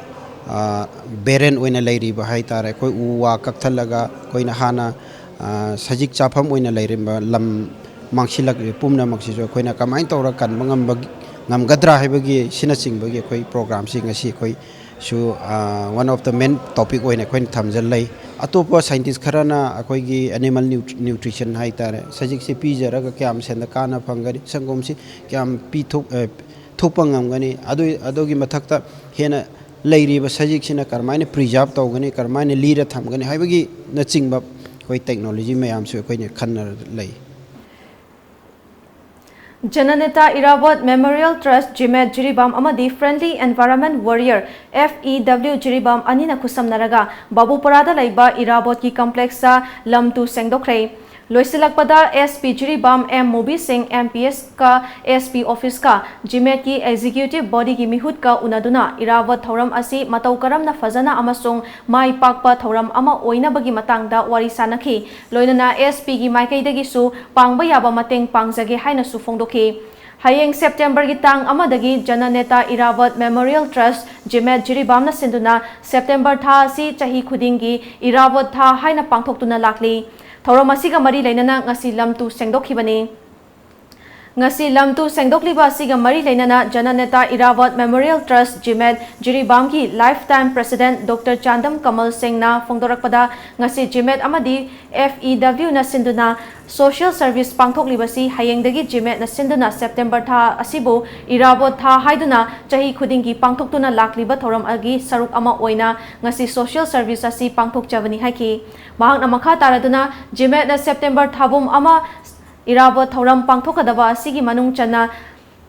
ꯑ, barren ꯑꯣꯏꯅ ꯂꯩꯔꯤꯕ ꯍꯥꯏ ꯇꯥꯔꯦ, ꯑꯩꯈꯣꯏ ꯎ ꯋꯥ ꯀꯛꯊꯠꯂꯒ ꯑꯩꯈꯣꯏꯅ ꯍꯥꯟꯅ, ꯑ, ꯁꯖꯤꯛ ꯆꯥꯐꯝ ꯑꯣꯏꯅ ꯂꯩꯔꯝꯕ ꯂꯝ ꯃꯥꯡꯁꯤꯜꯂꯛꯂꯤꯕ ꯄꯨꯝꯅꯃꯛꯁꯤꯁꯨ ꯑꯩꯈꯣꯏꯅ ꯀꯃꯥꯏꯅ ꯇꯧꯔꯒ ꯀꯟꯕ ꯉꯝꯕ, ꯉꯝꯒꯗ꯭ꯔꯥ ꯍꯥꯏꯕꯒꯤ ꯁꯤꯅꯆꯤꯡꯕꯒꯤ ꯑꯩꯈꯣꯏ programꯁꯤ ꯉꯁꯤ ꯑꯩꯈꯣꯏ ꯁꯨ, ꯑ, one of the main topic ꯑꯣꯏꯅ ꯑꯩꯈꯣꯏꯅ ꯊꯝꯖꯜꯂꯩ꯫ ꯑꯇꯣꯞꯄ scientist ꯈꯔꯅ ꯑꯩꯈꯣꯏꯒꯤ animal nut-, nutrition ꯍꯥꯏ ꯇꯥꯔꯦ, ꯁꯖꯤꯛꯁꯦ ꯄꯤꯖꯔꯒ ꯀꯌꯥꯝ ꯁꯟꯗ ꯀꯥꯟꯅ ꯐꯪꯒꯅꯤ, ꯁꯪꯒꯣꯝꯁꯤ ꯀꯌꯥꯝ ꯄꯤꯊꯣꯛ-, ꯑ, ꯊꯣꯛꯄ ꯉꯝꯒꯅꯤ, ꯑꯗꯨ, ꯑꯗꯨꯒꯤ ꯃꯊꯛꯇ ꯍꯦꯟꯅ ꯂꯩꯔꯤꯕ ꯁꯖꯤꯛꯁꯤꯅ ꯀꯔꯝꯍꯥꯏꯅ preserve ꯇꯧꯒꯅꯤ, ꯀꯔꯝꯍꯥꯏꯅ ꯂꯤꯔ ꯊꯝꯒꯅꯤ ꯍꯥꯏꯕꯒꯤꯅꯆꯤꯡꯕ ꯑꯩꯈꯣꯏ technology ꯃꯌꯥꯝꯁꯨ ꯑꯩꯈꯣꯏꯅ ꯈꯟꯅꯔ ꯂꯩ꯫ ꯖꯅꯅꯦꯇꯥ ꯏꯔꯥꯕꯣꯠ Memorial Trust, ꯖꯤꯃꯦꯠ ꯖꯤꯔꯤꯕꯥꯝ ꯑꯃꯗꯤ Friendly Environment Warrior, F E W Jiribam ꯑꯅꯤꯅ ꯈꯨꯠꯁꯝꯅꯔꯒ ꯕꯥꯕꯨꯄꯔꯥꯗ ꯂꯩꯕ ꯏꯔꯥꯕꯣꯠꯀꯤ complexꯇ ꯂꯝ ꯇꯨ ꯁꯦꯡꯗꯣꯛꯈ꯭ꯔꯦ꯫ ꯂꯣꯏꯁꯤꯜꯂꯛꯄꯗ S P ꯖꯤꯔꯤꯕꯥꯝ M ꯃꯨꯕꯤ ꯁꯤꯡ, M P S ꯀ S P officeꯀ ꯖꯤꯃꯦꯠꯀꯤ executive bodyꯒꯤ ꯃꯤꯍꯨꯠꯀ ꯎꯅꯗꯨꯅ ꯏꯔꯥꯕꯣꯠ ꯊꯧꯔꯝ ꯑꯁꯤ ꯃꯇꯧ ꯀꯔꯝꯅ ꯐꯖꯅ ꯑꯃꯁꯨꯡ ꯃꯥꯏ ꯄꯥꯛꯄ ꯊꯧꯔꯝ ꯑꯃ ꯑꯣꯏꯅꯕꯒꯤ ꯃꯇꯥꯡꯗ ꯋꯥꯔꯤ ꯁꯥꯅꯈꯤ꯫ ꯂꯣꯏꯅꯅ S Pꯒꯤ ꯃꯥꯏꯀꯩꯗꯒꯤꯁꯨ ꯄꯥꯡꯕ ꯌꯥꯕ ꯃꯇꯦꯡ ꯄꯥꯡꯖꯒꯦ ꯍꯥꯏꯅꯁꯨ ꯐꯣꯡꯗꯣꯛꯈꯤ꯫ ꯍꯌꯦꯡ Septemberꯒꯤ ꯇꯥꯡ ꯑꯃꯗꯒꯤ ꯖꯅꯅꯦꯇꯥ ꯏꯔꯥꯕꯣꯠ Memorial Trust, ꯖꯤꯃꯦꯠ ꯖꯤꯔꯤꯕꯥꯝꯅ ꯁꯤꯟꯗꯨꯅ September ꯊꯥ ꯑꯁꯤ ꯆꯍꯤ ꯈꯨꯗꯤꯡꯒꯤ ꯏꯔꯥꯕꯣꯠ ꯊꯥ ꯍꯥꯏꯅ ꯄꯥꯡꯊꯣꯛꯇꯨꯅ ꯂꯥꯛꯂꯤ꯫ ꯊꯧꯔꯝ ꯑꯁꯤꯒ ꯃꯔꯤ ꯂꯩꯅꯅ ꯉꯁꯤ ꯂꯝ ꯇꯨ ꯁꯦꯡꯗꯣꯛꯈꯤꯕꯅꯤ꯫ ꯉꯁꯤ ꯂꯝ ꯇꯨ ꯁꯦꯡꯗꯣꯛꯂꯤꯕ ꯑꯁꯤꯒ ꯃꯔꯤ ꯂꯩꯅꯅ ꯖꯅꯅꯦꯇꯥ ꯏꯔꯥꯕꯣꯠ Memorial Trust, ꯖꯤꯃꯦꯠ ꯖꯤꯔꯤꯕꯥꯝꯒꯤ lifetime president Doctor Chandam ꯀꯃꯜ ꯁꯤꯡꯅ ꯐꯣꯡꯗꯣꯔꯛꯄꯗ, ꯉꯁꯤ ꯖꯤꯃꯦꯠ ꯑꯃꯗꯤ F E Wꯅ ꯁꯤꯟꯗꯨꯅ social service ꯄꯥꯡꯊꯣꯛꯂꯤꯕꯁꯤ ꯍꯌꯦꯡꯗꯒꯤ ꯖꯤꯃꯦꯠꯅ ꯁꯤꯟꯗꯨꯅ September ꯊꯥ ꯑꯁꯤꯕꯨ ꯏꯔꯥꯕꯣꯠ ꯊꯥ ꯍꯥꯏꯗꯨꯅ ꯆꯍꯤ ꯈꯨꯗꯤꯡꯒꯤ ꯄꯥꯡꯊꯣꯛꯇꯨꯅ ꯂꯥꯛꯂꯤꯕ ꯊꯧꯔꯝ ꯑꯃꯒꯤ ꯁꯔꯨꯛ ꯑꯃ ꯑꯣꯏꯅ ꯉꯁꯤ social service ꯑꯁꯤ ꯄꯥꯡꯊꯣꯛꯆꯕꯅꯤ ꯍꯥꯏꯈꯤ꯫ ꯃꯍꯥꯛꯅ ꯃꯈꯥ ꯇꯥꯔꯗꯨꯅ, ꯖꯤꯃꯦꯠꯅ September ꯊꯥꯕꯨꯝ ꯑꯃ ꯏꯔꯥꯕꯣꯠ ꯊꯧꯔꯝ ꯄꯥꯡꯊꯣꯛꯀꯗꯕ ꯑꯁꯤꯒꯤ ꯃꯅꯨꯡ ꯆꯟꯅ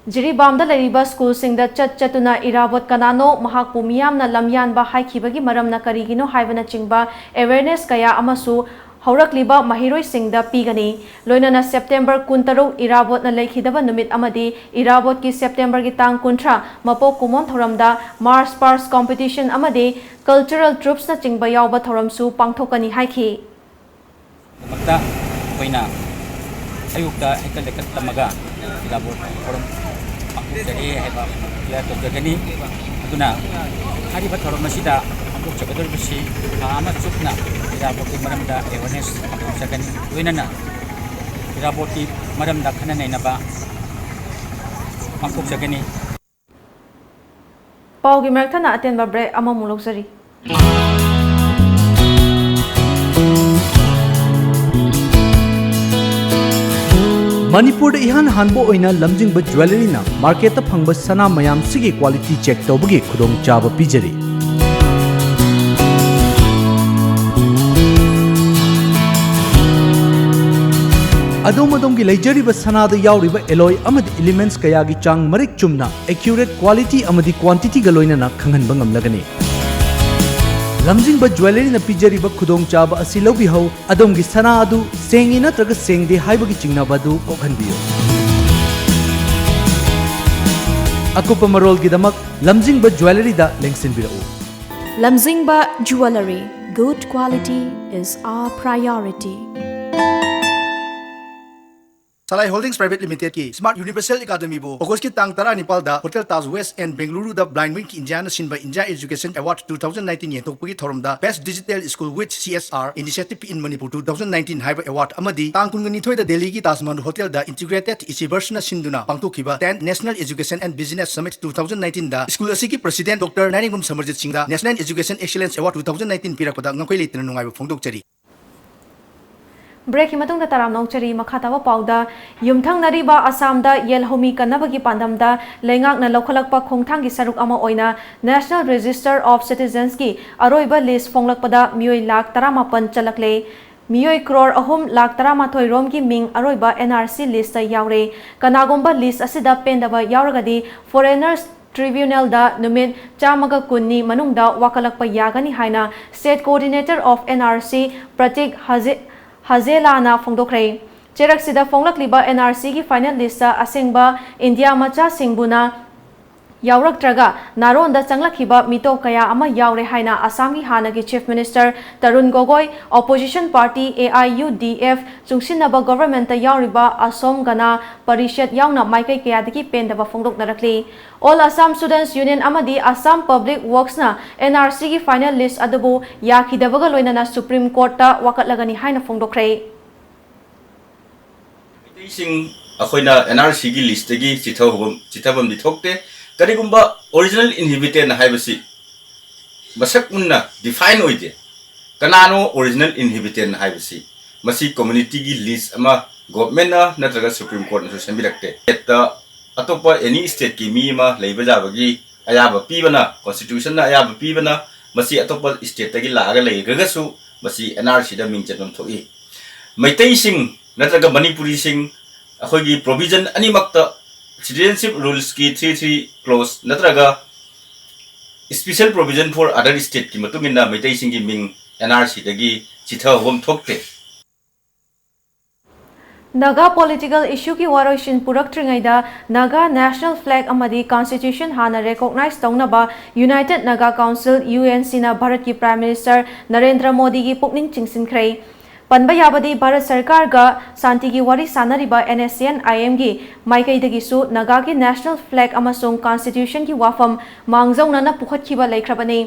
ꯖꯤꯔꯤꯕꯥꯝꯗ ꯂꯩꯔꯤꯕ ꯁ꯭ꯀꯨꯜꯁꯤꯡꯗ ꯆꯠ ꯆꯠꯇꯨꯅ ꯏꯔꯥꯕꯣꯠ ꯀꯅꯥꯅꯣ, ꯃꯍꯥꯛꯄꯨ ꯃꯤꯌꯥꯝꯅ ꯂꯝꯌꯥꯟꯕ ꯍꯥꯏꯈꯤꯕꯒꯤ ꯃꯔꯝꯅ ꯀꯔꯤꯒꯤꯅꯣ ꯍꯥꯏꯕꯅꯆꯤꯡꯕ awareness ꯀꯌꯥ ꯑꯃꯁꯨ ꯍꯧꯔꯛꯂꯤꯕ ꯃꯍꯩꯔꯣꯏꯁꯤꯡꯗ ꯄꯤꯒꯅꯤ꯫ ꯂꯣꯏꯅꯅ September ꯀꯨꯟꯇꯔꯨꯛ ꯏꯔꯥꯕꯣꯠꯅ ꯂꯩꯈꯤꯗꯕ ꯅꯨꯃꯤꯠ ꯑꯃꯗꯤ ꯏꯔꯥꯕꯣꯠꯀꯤ Septemberꯒꯤ ꯇꯥꯡ ꯀꯨꯟꯊ꯭ꯔꯥ ꯃꯄꯣꯛ ꯀꯨꯝꯑꯣꯟ ꯊꯧꯔꯝꯗ march past competition ꯑꯃꯗꯤ cultural troupesꯅꯆꯤꯡꯕ ꯌꯥꯎꯕ ꯊꯧꯔꯝꯁꯨ ꯄꯥꯡꯊꯣꯛꯀꯅꯤ ꯍꯥꯏꯈꯤ꯫ ꯗꯃꯛꯇ ꯑꯩꯈꯣꯏꯅ ꯑꯌꯨꯛꯇ ꯍꯦꯛꯇ ꯂꯦꯛꯀꯠ ꯇꯝꯃꯒ ꯏꯔꯥꯕꯣꯠ ꯊꯧꯔꯝ ꯄꯥꯡꯊꯣꯛꯆꯒꯦ ꯍꯥꯏꯕ ꯗꯤꯀ꯭ꯂꯦꯌꯔ ꯇꯧꯖꯒꯅꯤ꯫ ꯑꯗꯨꯅ ꯍꯥꯏꯔꯤꯕ ꯊꯧꯔꯝ ꯑꯁꯤꯗ ꯄꯥꯡꯊꯣꯛꯆꯒꯗꯧꯔꯤꯕꯁꯤ ꯊꯥ ꯑꯃ ꯆꯨꯞꯅ ꯏꯔꯥꯕꯣꯠꯀꯤ ꯃꯔꯝꯗ awareness ꯄꯥꯡꯊꯣꯛꯆꯒꯅꯤ꯫ ꯂꯣꯏꯅꯅ ꯏꯔꯥꯕꯣꯠꯀꯤ ꯃꯔꯝꯗ ꯈꯟꯅ ꯅꯩꯅꯕ ꯄꯥꯡꯊꯣꯛꯆꯒꯅꯤ꯫ ꯄꯥꯎꯒꯤ ꯃꯔꯛ ꯊꯠꯅ ꯑꯇꯦꯟꯕ break ꯑꯃꯃꯨꯛ ꯂꯧꯖꯔꯤ꯫ ꯃꯅꯤꯄꯨꯔꯗ ꯏꯍꯥꯟ ꯍꯥꯟꯕ ꯑꯣꯏꯅ ꯂꯝꯖꯤꯡꯕ ꯖ꯭ꯋꯦꯂꯔꯤꯅ ꯃꯥꯔꯀꯦꯠꯇ ꯐꯪꯕ ꯁꯅꯥ ꯃꯌꯥꯝꯁꯤꯒꯤ ꯀ꯭ꯋꯥꯂꯤꯇꯤ ꯆꯦꯛ ꯇꯧꯕꯒꯤ ꯈꯨꯗꯣꯡꯆꯥꯕ ꯄꯤꯖꯔꯤ꯫ ꯑꯗꯣꯝ ꯑꯗꯣꯝꯒꯤ ꯂꯩꯖꯔꯤꯕ ꯁꯅꯥꯗ ꯌꯥꯎꯔꯤꯕ ꯑꯦꯂꯣꯏ ꯑꯃꯗꯤ ꯏꯂꯤꯃꯦꯟꯠꯁ ꯀꯌꯥꯒꯤ ꯆꯥꯡ ꯃꯔꯤꯛ ꯆꯨꯝꯅ, ꯑꯦꯀ꯭ꯌꯨꯔꯦꯠ ꯀ꯭ꯋꯥꯂꯤꯇꯤ ꯑꯃꯗꯤ ꯀ꯭ꯋꯥꯟꯇꯤꯇꯤꯒ ꯂꯣꯏꯅꯅ ꯈꯪꯍꯟꯕ ꯉꯝꯂꯒꯅꯤ꯫ ꯂꯝꯖꯤꯡꯕ ꯖ꯭ꯋꯦꯂꯔꯤꯅ ꯄꯤꯖꯔꯤꯕ ꯈꯨꯗꯣꯡꯆꯥꯕ ꯑꯁꯤ ꯂꯧꯕꯤꯍꯧ꯫ ꯑꯗꯣꯝꯒꯤ ꯁꯅꯥ ꯑꯗꯨ ꯁꯦꯡꯉꯤ ꯅꯠꯇ꯭ꯔꯒ ꯁꯦꯡꯗꯦ ꯍꯥꯏꯕꯒꯤ ꯆꯤꯡꯅꯕ ꯑꯗꯨ ꯀꯣꯛꯍꯟꯕꯤꯌꯨ꯫ ꯑꯀꯨꯞꯄ ꯃꯔꯣꯜꯒꯤꯗꯃꯛ ꯂꯝꯖꯤꯡꯕ ꯖ꯭ꯋꯦꯂꯔꯤꯗ ꯂꯦꯡꯁꯤꯟꯕꯤꯔꯛꯎ꯫ Lamjingba Jewellery, good quality is our priority. Salai Holdings Private Limited ꯀꯤ Smart Universal Academy ꯕꯨ August ꯀꯤ ꯇꯥꯡ ꯇꯔꯥꯅꯤꯄꯥꯜꯗ Hotel Taj West End Bengaluru ꯗ Blind Wing ꯀꯤ ꯏꯟꯗꯤꯌꯥꯅ ꯁꯤꯟꯕ India Education Award two thousand nineteen ꯌꯦꯟꯊꯣꯛꯄꯒꯤ ꯊꯧꯔꯝꯗ Best Digital School with C S R Initiative in Manipur two thousand nineteen ꯍꯥꯏꯕ award ꯑꯃꯗꯤ ꯇꯥꯡ ꯀꯨꯟꯒ ꯅꯤꯊꯣꯏꯗ ꯗꯦꯜꯂꯤꯒꯤ Taj Mahal Hotel ꯗ Integrated Ichiverse ꯅ ꯁꯤꯟꯗꯨꯅ ꯄꯥꯡꯊꯣꯛꯈꯤꯕ Tenth National Education and Business Summit two thousand nineteen the school ꯑꯁꯤꯒꯤ President Doctor ꯅꯥꯏꯔꯦꯡꯕꯝ ꯁꯃꯔꯖꯤꯠ ꯁꯤꯡꯗ National Education Excellence Award two thousand nineteen ꯄꯤꯔꯛꯄꯗ ꯉꯝꯈꯩ ꯂꯩꯇꯅ ꯅꯨꯡꯉꯥꯏꯕ ꯐꯣꯡꯗꯣꯛꯆꯔꯤ꯫ Break ꯀꯤ ꯃꯇꯨꯡꯗ ꯇꯔꯥꯝꯅ ꯑꯣꯛꯆꯔꯤ꯫ ꯃꯈꯥ ꯇꯥꯕ ꯄꯥꯎꯗ, ꯌꯨꯝꯊꯪꯅꯔꯤꯕ ꯑꯁꯥꯝꯗ ꯌꯦꯜ ꯍꯧꯃꯤ ꯀꯟꯅꯕꯒꯤ ꯄꯥꯟꯗꯝꯗ ꯂꯩꯉꯥꯛꯅ ꯂꯧꯈꯠꯂꯛꯄ ꯈꯣꯡꯊꯥꯡꯒꯤ ꯁꯔꯨꯛ ꯑꯃ ꯑꯣꯏꯅ National Register of Citizens ꯀꯤ ꯑꯔꯣꯏꯕ list ꯐꯣꯡꯂꯛꯄꯗ ꯃꯤꯑꯣꯏ ꯂꯥꯈ ꯇꯔꯥꯃꯥꯄꯟ ꯆꯜꯂꯛꯂꯦ꯫ ꯃꯤꯑꯣꯏ ꯀ꯭ꯔꯣꯔ ꯑꯍꯨꯝ ꯂꯥꯈ ꯇꯔꯥꯃꯥꯊꯣꯏ ꯔꯣꯝꯒꯤ ꯃꯤꯡ ꯑꯔꯣꯏꯕ N R C list ꯇ ꯌꯥꯎꯔꯦ꯫ ꯀꯅꯥꯒꯨꯝꯕ list ꯑꯁꯤꯗ ꯄꯦꯟꯗꯕ ꯌꯥꯎꯔꯒꯗꯤ Foreigners Tribunal ꯗ ꯅꯨꯃꯤꯠ ꯆꯥꯝꯃꯒ ꯀꯨꯟꯅꯤ ꯃꯅꯨꯡꯗ ꯋꯥꯀꯠꯂꯛꯄ ꯌꯥꯒꯅꯤ ꯍꯥꯏꯅ State Coordinator of N R C ꯄ꯭ꯔꯇꯤꯛ ꯍꯖꯦ-, ꯍꯖꯦꯂꯥꯅ ꯐꯣꯡꯗꯣꯛꯈ꯭ꯔꯦ꯫ ꯆꯦꯔꯛꯁꯤꯗ ꯐꯣꯡꯂꯛꯂꯤꯕ N R C ꯒꯤ final list ꯇ ꯑꯁꯦꯡꯕ ꯏꯟꯗꯤꯌꯥ ꯃꯆꯥꯁꯤꯡꯕꯨꯅ ꯌꯥꯎꯔꯛꯇ꯭ꯔꯒ ꯅꯥꯔꯣꯟꯗ ꯆꯪꯂꯛꯈꯤꯕ ꯃꯤꯇꯣꯞ ꯀꯌꯥ ꯑꯃ ꯌꯥꯎꯔꯦ ꯍꯥꯏꯅ ꯑꯁꯥꯝꯒꯤ ꯍꯥꯟꯅꯒꯤ Chief Minister Tarun ꯒꯣꯒꯣꯏ, opposition party A I U D F ꯆꯨꯡꯁꯤꯟꯅꯕ government ꯇ ꯌꯥꯎꯔꯤꯕ ꯑꯁꯣꯝ ꯒꯅ ꯄꯔꯤꯁꯠ ꯌꯥꯎꯅ ꯃꯥꯏꯀꯩ ꯀꯌꯥꯗꯒꯤ ꯄꯦꯟꯗꯕ ꯐꯣꯡꯗꯣꯛꯅꯔꯛꯂꯤ꯫ All Assam Students Union ꯑꯃꯗꯤ Assam Public Works ꯅ N R C ꯒꯤ final list ꯑꯗꯨꯕꯨ ꯌꯥꯈꯤꯗꯕꯒ ꯂꯣꯏꯅꯅ Supreme Court ꯇ ꯋꯥꯀꯠꯂꯒꯅꯤ ꯍꯥꯏꯅ ꯐꯣꯡꯗꯣꯛꯈ꯭ꯔꯦ꯫ ꯃꯩꯇꯩꯁꯤꯡ ꯑꯩꯈꯣꯏꯅ N R C ꯒꯤ list ꯇꯒꯤ ꯆꯤꯊꯍꯧꯕ, ꯆꯤꯊꯐꯝꯗꯤ ꯊꯣꯛꯇꯦ꯫ ꯀꯔꯤꯒꯨꯝꯕ original inhabitant ꯍꯥꯏꯕꯁꯤ ꯃꯁꯛ ꯃꯨꯟꯅ define ꯑꯣꯏꯗꯦ꯫ ꯀꯅꯥꯅꯣ original inhabitant ꯍꯥꯏꯕꯁꯤ? ꯃꯁꯤ communityꯒꯤ list ꯑꯃ governmentꯅ ꯅꯠꯇ꯭ꯔꯒ Supreme Courtꯅꯁꯨ ꯁꯦꯝꯕꯤꯔꯛꯇꯦ꯫ Stateꯇ ꯑꯇꯣꯞꯄ any stateꯀꯤ ꯃꯤ ꯑꯃ ꯂꯩꯕ ꯌꯥꯕꯒꯤ ꯑꯌꯥꯕ ꯄꯤꯕꯅ, constitutionꯅ ꯑꯌꯥꯕ ꯄꯤꯕꯅ ꯃꯁꯤ ꯑꯇꯣꯞꯄ stateꯇꯒꯤ ꯂꯥꯛꯑꯒ ꯂꯩꯈ꯭ꯔꯒꯁꯨ ꯃꯁꯤ NRCꯗ ꯃꯤꯡ ꯆꯟꯐꯝ ꯊꯣꯛꯏ꯫ ꯃꯩꯇꯩꯁꯤꯡ ꯅꯠꯇ꯭ꯔꯒ ꯃꯅꯤꯄꯨꯔꯤꯁꯤꯡ ꯑꯩꯈꯣꯏꯒꯤ provision ꯑꯅꯤꯃꯛꯇ citizenship rulesꯀꯤ three three clause ꯅꯠꯇ꯭ꯔꯒ special provision for other stateꯀꯤ ꯃꯇꯨꯡ ꯏꯟꯅ ꯃꯩꯇꯩꯁꯤꯡꯒꯤ ꯃꯤꯡ NRCꯗꯒꯤ ꯆꯤꯊꯍꯧꯐꯝ ꯊꯣꯛꯇꯦ꯫ Naga political issueꯒꯤ ꯋꯥꯔꯣꯏꯁꯤꯟ ꯄꯨꯔꯛꯇ꯭ꯔꯤꯉꯩꯗ Naga national flag ꯑꯃꯗꯤ constitution ꯍꯥꯟꯅ recognize ꯇꯧꯅꯕ United Naga Council, UNCꯅ ꯚꯥꯔꯠꯀꯤ Prime Minister ꯅꯔꯦꯟꯗ꯭ꯔ ꯃꯣꯗꯤꯒꯤ ꯄꯨꯛꯅꯤꯡ ꯆꯤꯡꯁꯤꯟꯈ꯭ꯔꯦ꯫ ꯄꯟꯕ ꯌꯥꯕꯗꯤ, ꯚꯥꯔꯠ ꯁꯔꯀꯥꯔꯒ ꯁꯥꯟꯇꯤꯒꯤ ꯋꯥꯔꯤ ꯁꯥꯟꯅꯔꯤꯕ NSCN-IMꯒꯤ ꯃꯥꯏꯀꯩꯗꯒꯤꯁꯨ ꯅꯥꯒꯥꯒꯤ national flag ꯑꯃꯁꯨꯡ constitutionꯒꯤ ꯋꯥꯐꯝ ꯃꯥꯡꯖꯧꯅꯅ ꯄꯨꯈꯠꯈꯤꯕ ꯂꯩꯈ꯭ꯔꯕꯅꯤ꯫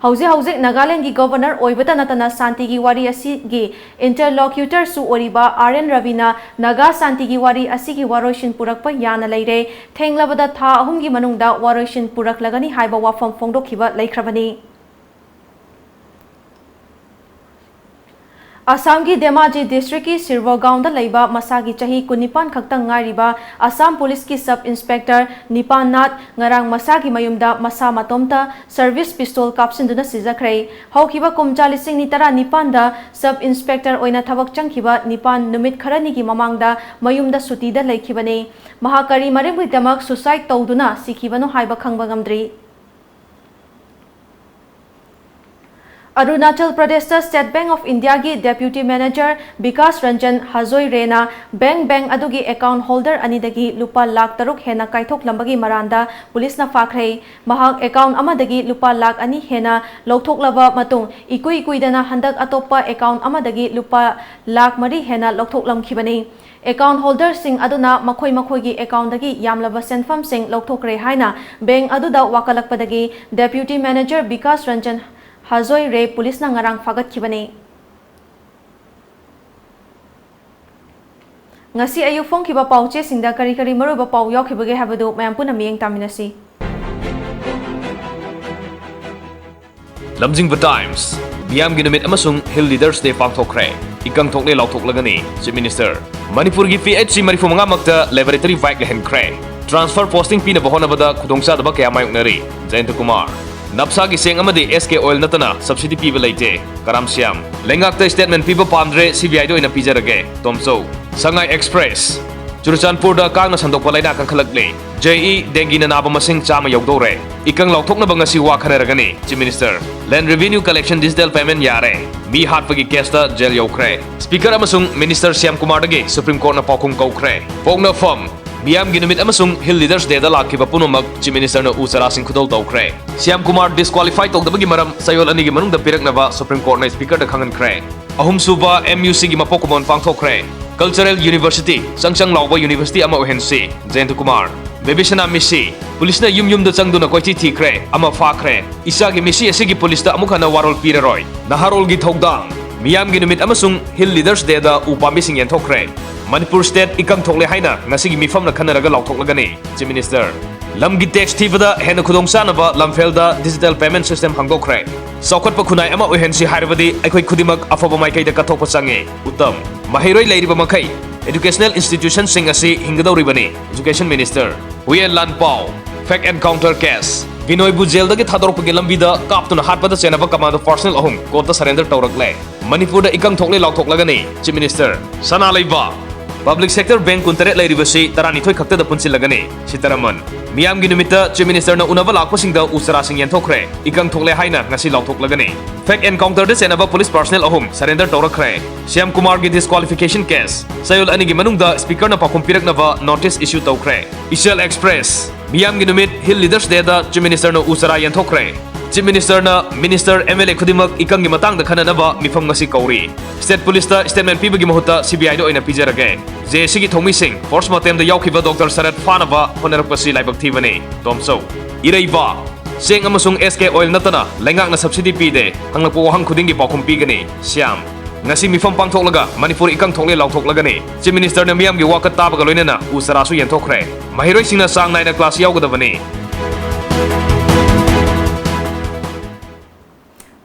ꯍꯧꯖꯤꯛ ꯍꯧꯖꯤꯛ ꯅꯥꯒꯥꯂꯦꯟꯒꯤ governor ꯑꯣꯏꯕꯇ ꯅꯠꯇꯅ ꯁꯥꯟꯇꯤꯒꯤ ꯋꯥꯔꯤ ꯑꯁꯤꯒꯤ interlocutorꯁꯨ ꯑꯣꯏꯔꯤꯕ R N Ravina ꯅꯥꯒꯥ ꯁꯥꯟꯇꯤꯒꯤ ꯋꯥꯔꯤ ꯑꯁꯤꯒꯤ ꯋꯥꯔꯣꯏꯁꯤꯟ ꯄꯨꯔꯛꯄ ꯌꯥꯅ ꯂꯩꯔꯦ, ꯊꯦꯡꯂꯕꯗ ꯊꯥ ꯑꯍꯨꯝꯒꯤ ꯃꯅꯨꯡꯗ ꯋꯥꯔꯣꯏꯁꯤꯟ ꯄꯨꯔꯛꯂꯒꯅꯤ ꯍꯥꯏꯕ ꯋꯥꯐꯝ ꯐꯣꯡꯗꯣꯛꯈꯤꯕ ꯂꯩꯈ꯭ꯔꯕꯅꯤ꯫ ꯑꯁꯥꯝꯒꯤ ꯙꯦꯃꯥꯖꯤ districtꯀꯤ ꯁꯤꯔꯕꯣꯒꯥꯎꯟꯗ ꯂꯩꯕ ꯃꯁꯥꯒꯤ ꯆꯍꯤ ꯀꯨꯟꯅꯤꯄꯥꯟ ꯈꯛꯇꯪ ꯉꯥꯏꯔꯤꯕ ꯑꯁꯥꯝ ꯄꯨꯂꯤꯁꯀꯤ sub inspector ꯅꯤꯄꯥꯟ ꯅꯥꯠ ꯉꯔꯥꯡ ꯃꯁꯥꯒꯤ ꯃꯌꯨꯝꯗ ꯃꯁꯥ ꯃꯇꯣꯝꯇ service pistol ꯀꯥꯞꯁꯤꯟꯗꯨꯅ ꯁꯤꯖꯈ꯭ꯔꯦ꯫ ꯍꯧꯈꯤꯕ ꯀꯨꯝꯖꯥ ꯂꯤꯁꯤꯡ ꯑꯅꯤ ꯇꯔꯥꯅꯤꯄꯥꯟꯗ sub inspector ꯑꯣꯏꯅ ꯊꯕꯛ ꯆꯪꯈꯤꯕ ꯅꯤꯄꯥꯟ ꯅꯨꯃꯤꯠ ꯈꯔꯅꯤꯒꯤ ꯃꯃꯥꯡꯗ ꯃꯌꯨꯝꯗ ꯁꯨꯇꯤꯗ ꯂꯩꯈꯤꯕꯅꯤ꯫ ꯃꯍꯥꯛ ꯀꯔꯤ ꯃꯔꯝꯒꯤꯗꯃꯛ suicide ꯇꯧꯗꯨꯅ ꯁꯤꯈꯤꯕꯅꯣ ꯍꯥꯏꯕ ꯈꯪꯕ ꯉꯝꯗ꯭ꯔꯤ꯫ ꯑꯔꯨꯅꯥꯆꯜ ꯄ꯭ꯔꯗꯦꯁꯇ State Bank of Indiaꯒꯤ deputy manager Vikas Ranjan ꯍꯖꯣꯏ ꯔꯦꯅ bank bank ꯑꯗꯨꯒꯤ account holder ꯑꯅꯤꯗꯒꯤ ꯂꯨꯄꯥ ꯂꯥꯈ ꯇꯔꯨꯛ ꯍꯦꯟꯅ ꯀꯥꯏꯊꯣꯛꯂꯝꯕꯒꯤ ꯃꯔꯥꯟꯗ ꯄꯨꯂꯤꯁꯅ ꯐꯥꯈ꯭ꯔꯦ꯫ ꯃꯍꯥꯛ account ꯑꯃꯗꯒꯤ ꯂꯨꯄꯥ ꯂꯥꯈ ꯑꯅꯤ ꯍꯦꯟꯅ ꯂꯧꯊꯣꯛꯂꯕ ꯃꯇꯨꯡ, ꯏꯀꯨꯏ ꯀꯨꯏꯗꯅ ꯍꯟꯗꯛ ꯑꯇꯣꯞꯄ account ꯑꯃꯗꯒꯤ ꯂꯨꯄꯥ ꯂꯥꯈ ꯃꯔꯤ ꯍꯦꯟꯅ ꯂꯧꯊꯣꯛꯂꯝꯈꯤꯕꯅꯤ꯫ Account holderꯁꯤꯡ ꯑꯗꯨꯅ ꯃꯈꯣꯏ ꯃꯈꯣꯏꯒꯤ accountꯗꯒꯤ ꯌꯥꯝꯂꯕ ꯁꯦꯟꯐꯝꯁꯤꯡ ꯂꯧꯊꯣꯛꯈ꯭ꯔꯦ ꯍꯥꯏꯅ bank ꯑꯗꯨꯗ ꯋꯥꯀꯠꯂꯛꯄꯗꯒꯤ deputy manager ꯕꯤꯀꯥꯁ ꯔꯟꯖꯟ ꯍꯖꯣꯏ ꯔꯦ ꯄꯨꯂꯤꯁꯅ ꯉꯔꯥꯡ ꯐꯥꯒꯠꯈꯤꯕꯅꯤ꯫ ꯉꯁꯤ ꯑꯌꯨꯛ ꯐꯣꯡꯈꯤꯕ ꯄꯥꯎꯆꯦꯁꯤꯡꯗ ꯀꯔꯤ ꯀꯔꯤ ꯃꯔꯨꯑꯣꯏꯕ ꯄꯥꯎ ꯌꯥꯎꯈꯤꯕꯒꯦ ꯍꯥꯏꯕꯗꯨ ꯃꯌꯥꯝ ꯄꯨꯟꯅ ꯃꯤꯠꯌꯦꯡ ꯇꯥꯃꯤꯟꯅꯁꯤ꯫ ꯂꯝꯖꯤꯡꯕ Times, ꯃꯤꯌꯥꯝꯒꯤ ꯅꯨꯃꯤꯠ ꯑꯃꯁꯨꯡ Hill Leaders Day ꯄꯥꯡꯊꯣꯛꯈ꯭ꯔꯦ꯫ ꯏꯀꯪ ꯊꯣꯛꯂꯦ ꯂꯥꯎꯊꯣꯛꯂꯒꯅꯤ Chief Minister꯫ ꯃꯅꯤꯄꯨꯔꯒꯤ P H C ꯃꯔꯤꯐꯨ ꯃꯉꯥꯃꯛꯇ laboratory bike ꯂꯩꯍꯟꯈ꯭ꯔꯦ꯫ Transfer posting ꯄꯤꯅꯕ ꯍꯣꯠꯅꯕꯗ ꯈꯨꯗꯣꯡꯆꯥꯗꯕ ꯀꯌꯥ ꯃꯥꯌꯣꯛꯅꯔꯤ꯫ ꯖꯌꯟꯇ ꯀꯨꯃꯥꯔ꯫ ꯅꯞꯁꯥꯒꯤ ꯆꯦꯡ ꯑꯃꯗꯤ S K oil ꯅꯠꯇꯅ subsidy ꯄꯤꯕ ꯂꯩꯇꯦ꯫ ꯀꯔꯥꯝ ꯁ꯭ꯌꯥꯝ꯫ ꯂꯩꯉꯥꯛꯇ statement ꯄꯤꯕ ꯄꯥꯝꯗ꯭ꯔꯦ, C B I ꯗ ꯑꯣꯏꯅ ꯄꯤꯖꯔꯒꯦ꯫ ꯇꯣꯝꯆꯧ꯫ ꯁꯉꯥꯏ Express꯫ ꯆꯨꯔꯆꯥꯟꯄꯨꯔꯗ ꯀꯥꯡꯅ ꯁꯟꯗꯣꯛꯄ ꯂꯩꯅꯥ ꯀꯟꯈꯠꯂꯛꯂꯤ꯫ J E dengueꯅ ꯅꯥꯕ ꯃꯁꯤꯡ ꯆꯥꯝꯃ ꯌꯧꯗꯧꯔꯦ꯫ ꯏꯀꯪ ꯂꯥꯎꯊꯣꯛꯅꯕ ꯉꯁꯤ ꯋꯥ ꯈꯟꯅꯔꯒꯅꯤ Chief Minister꯫ Land Revenue Collection digital payment ꯌꯥꯔꯦ꯫ ꯃꯤ ꯍꯥꯠꯄꯒꯤ caseꯇ jail ꯌꯧꯈ꯭ꯔꯦ꯫ Speaker ꯑꯃꯁꯨꯡ Minister ꯁ꯭ꯌꯥꯝ ꯀꯨꯃꯥꯔꯗꯒꯤ Supreme Courtꯅ ꯄꯥꯎꯈꯨꯝ ꯀꯧꯈ꯭ꯔꯦ꯫ ꯄꯣꯛꯅꯐꯝ꯫ ꯃꯤꯌꯥꯝꯒꯤ ꯅꯨꯃꯤꯠ ꯑꯃꯁꯨꯡ Hill Leaders Dayꯗ ꯂꯥꯛꯈꯤꯕ ꯄꯨꯝꯅꯃꯛ Chief Ministerꯅ ꯎ ꯆꯥꯔꯥꯁꯤꯡ ꯈꯨꯗꯣꯜ ꯇꯧꯈ꯭ꯔꯦ꯫ ꯁ꯭ꯌꯥꯝ ꯀꯨꯃꯥꯔ disqualify ꯇꯧꯗꯕꯒꯤ ꯃꯔꯝ ꯆꯌꯣꯜ ꯑꯅꯤꯒꯤ ꯃꯅꯨꯡꯗ ꯄꯤꯔꯛꯅꯕ Supreme Courtꯅ Speakerꯗ ꯈꯪꯍꯟꯈ꯭ꯔꯦ꯫ ꯑꯍꯨꯝꯁꯨꯕ M U Cꯒꯤ ꯃꯄꯣꯛ ꯀꯨꯝꯑꯣꯟ ꯄꯥꯡꯊꯣꯛꯈ꯭ꯔꯦ꯫ Cultural University, ꯆꯪ ꯆꯪ ꯂꯥꯎꯕ university ꯑꯃ ꯑꯣꯏꯍꯟꯁꯤ, ꯖꯌꯟꯇ ꯀꯨꯃꯥꯔ꯫ ꯕꯦꯕꯤꯁꯅꯥ ꯃꯤꯁꯤ, ꯄꯨꯂꯤꯁꯅ ꯌꯨꯝ ꯌꯨꯝꯗ ꯆꯪꯗꯨꯅ ꯀꯣꯏꯊꯤ ꯊꯤꯈ꯭ꯔꯦ, ꯑꯃ ꯐꯥꯈ꯭ꯔꯦ꯫ ꯏꯆꯥꯒꯤ ꯃꯤꯁꯤ ꯑꯁꯤꯒꯤ ꯄꯨꯂꯤꯁꯇ ꯑꯃꯨꯛ ꯍꯟꯅ ꯋꯥꯔꯣꯜ ꯄꯤꯔꯔꯣꯏ꯫ ꯅꯍꯥꯔꯣꯜꯒꯤ ꯊꯧꯗꯥꯡ꯫ ꯃꯤꯌꯥꯝꯒꯤ ꯅꯨꯃꯤꯠ ꯑꯃꯁꯨꯡ Hill Leaders Dayꯗ ꯎ ꯄꯥꯝꯕꯤꯁꯤꯡ ꯌꯦꯟꯊꯣꯛꯈ꯭ꯔꯦ꯫ ꯃꯅꯤꯄꯨꯔ state ꯏꯀꯪ ꯊꯣꯛꯂꯦ ꯍꯥꯏꯅ ꯉꯁꯤꯒꯤ ꯃꯤꯐꯝꯅ ꯈꯟꯅꯔꯒ ꯂꯥꯎꯊꯣꯛꯂꯒꯅꯤ꯫ Chief Minister꯫ ꯂꯝꯒꯤ tax ꯊꯤꯕꯗ ꯍꯦꯟꯅ ꯈꯨꯗꯣꯡꯆꯥꯅꯕ ꯂꯝꯐꯦꯜꯗ digital payment system ꯍꯥꯡꯗꯣꯛꯈ꯭ꯔꯦ꯫ ꯆꯥꯎꯈꯠꯄ ꯈꯨꯟꯅꯥꯏ ꯑꯃ ꯑꯣꯏꯍꯟꯁꯤ ꯍꯥꯏꯔꯕꯗꯤ ꯑꯩꯈꯣꯏ ꯈꯨꯗꯤꯡꯃꯛ ꯑꯐꯕ ꯃꯥꯏꯀꯩꯗ ꯀꯠꯊꯣꯛꯄ ꯆꯪꯉꯤ꯫ ꯎꯠꯇꯝ꯫ ꯃꯍꯩꯔꯣꯏ ꯂꯩꯔꯤꯕ ꯃꯈꯩ educational institutionꯁꯤꯡ ꯑꯁꯤ ꯍꯤꯡꯒꯗꯧꯔꯤꯕꯅꯤ, Education Minister꯫ ꯍꯨꯌꯦꯟ ꯂꯥꯟꯄꯥꯎ꯫ Fake encounter case꯫ ꯕꯤꯅꯣꯏꯕꯨ jailꯗꯒꯤ ꯊꯥꯗꯣꯔꯛꯄꯒꯤ ꯂꯝꯕꯤꯗ ꯀꯥꯞꯇꯨꯅ ꯍꯥꯠꯄꯗ ꯆꯦꯟꯅꯕ commando personnel ꯑꯍꯨꯝ courtꯇ surrender ꯇꯧꯔꯛꯂꯦ꯫ ꯃꯅꯤꯄꯨꯔꯗ ꯏꯀꯪ ꯊꯣꯛꯂꯦ ꯂꯥꯎꯊꯣꯛꯂꯒꯅꯤ Chief Minister꯫ ꯁꯅꯥ ꯂꯩꯕꯥꯛ꯫ Public sector bank ꯀꯨꯟꯇꯔꯦꯠ ꯂꯩꯔꯤꯕꯁꯤ ꯇꯔꯥꯅꯤꯊꯣꯏ ꯈꯛꯇꯗ ꯄꯨꯟꯁꯤꯜꯂꯒꯅꯤ꯫ ꯁꯤꯇꯥꯔꯥꯃꯟ꯫ ꯃꯤꯌꯥꯝꯒꯤ ꯅꯨꯃꯤꯠꯇ Chief Ministerꯅ ꯎꯅꯕ ꯂꯥꯛꯄꯁꯤꯡꯗ ꯎ ꯆꯥꯔꯥꯁꯤꯡ ꯌꯦꯟꯊꯣꯛꯈ꯭ꯔꯦ꯫ ꯏꯀꯪ ꯊꯣꯛꯂꯦ ꯍꯥꯏꯅ ꯉꯁꯤ ꯂꯥꯎꯊꯣꯛꯂꯒꯅꯤ꯫ Fake encounterꯗ ꯆꯦꯟꯅꯕ police personnel ꯑꯍꯨꯝ surrender ꯇꯧꯔꯛꯈ꯭ꯔꯦ꯫ Shyam ꯀꯨꯃꯥꯔꯒꯤ disqualification case꯫ ꯆꯌꯣꯜ ꯑꯅꯤꯒꯤ ꯃꯅꯨꯡꯗ Speakerꯅ ꯄꯥꯎꯈꯨꯝ ꯄꯤꯔꯛꯅꯕ notice issue ꯇꯧꯈ꯭ꯔꯦ꯫ ꯏꯆꯦꯜ Express꯫ ꯃꯤꯌꯥꯝꯒꯤ ꯅꯨꯃꯤꯠ Hill Leaders Dayꯗ Chief Ministerꯅ ꯎ ꯆꯥꯔꯥ ꯌꯦꯟꯊꯣꯛꯈ꯭ꯔꯦ꯫ Chief Ministerꯅ Minister, M L A ꯈꯨꯗꯤꯡꯃꯛ ꯏꯀꯪꯒꯤ ꯃꯇꯥꯡꯗ ꯈꯟꯅꯅꯕ ꯃꯤꯐꯝ ꯉꯁꯤ ꯀꯧꯔꯤ꯫ State Policeꯇ statement ꯄꯤꯕꯒꯤ ꯃꯍꯨꯠꯇ C B Iꯗ ꯑꯣꯏꯅ ꯄꯤꯖꯔꯒꯦ꯫ J A Cꯒꯤ ꯊꯧꯃꯤꯁꯤꯡ force ꯃꯇꯦꯝꯗ ꯌꯥꯎꯈꯤꯕ Doctor ꯁꯔꯠ ꯐꯥꯅꯕ ꯍꯣꯠꯅꯔꯛꯄꯁꯤ ꯂꯥꯏꯕꯛ ꯊꯤꯕꯅꯤ꯫ ꯇꯣꯝꯆꯧ꯫ ꯏꯔꯩꯕꯥꯛ꯫ ꯆꯦꯡ ꯑꯃꯁꯨꯡ S K oil ꯅꯠꯇꯅ ꯂꯩꯉꯥꯛꯅ subsidy ꯄꯤꯗꯦ꯫ ꯍꯪꯂꯛꯄ ꯋꯥꯍꯪ ꯈꯨꯗꯤꯡꯒꯤ ꯄꯥꯎꯈꯨꯝ ꯄꯤꯒꯅꯤ꯫ ꯁ꯭ꯌꯥꯝ꯫ ꯉꯁꯤ ꯃꯤꯐꯝ ꯄꯥꯡꯊꯣꯛꯂꯒ ꯃꯅꯤꯄꯨꯔ ꯏꯀꯪ ꯊꯣꯛꯂꯦ ꯂꯥꯎꯊꯣꯛꯂꯒꯅꯤ꯫ Chief Ministerꯅ ꯃꯤꯌꯥꯝꯒꯤ ꯋꯥꯀꯠ ꯇꯥꯕꯒ ꯂꯣꯏꯅꯅ ꯎ ꯆꯥꯔꯥꯁꯨ ꯌꯦꯟꯊꯣꯛꯈ꯭ꯔꯦ꯫ ꯃꯍꯩꯔꯣꯏꯁꯤꯡꯅ ꯆꯥꯡ ꯅꯥꯏꯅ class ꯌꯥꯎꯒꯗꯕꯅꯤ꯫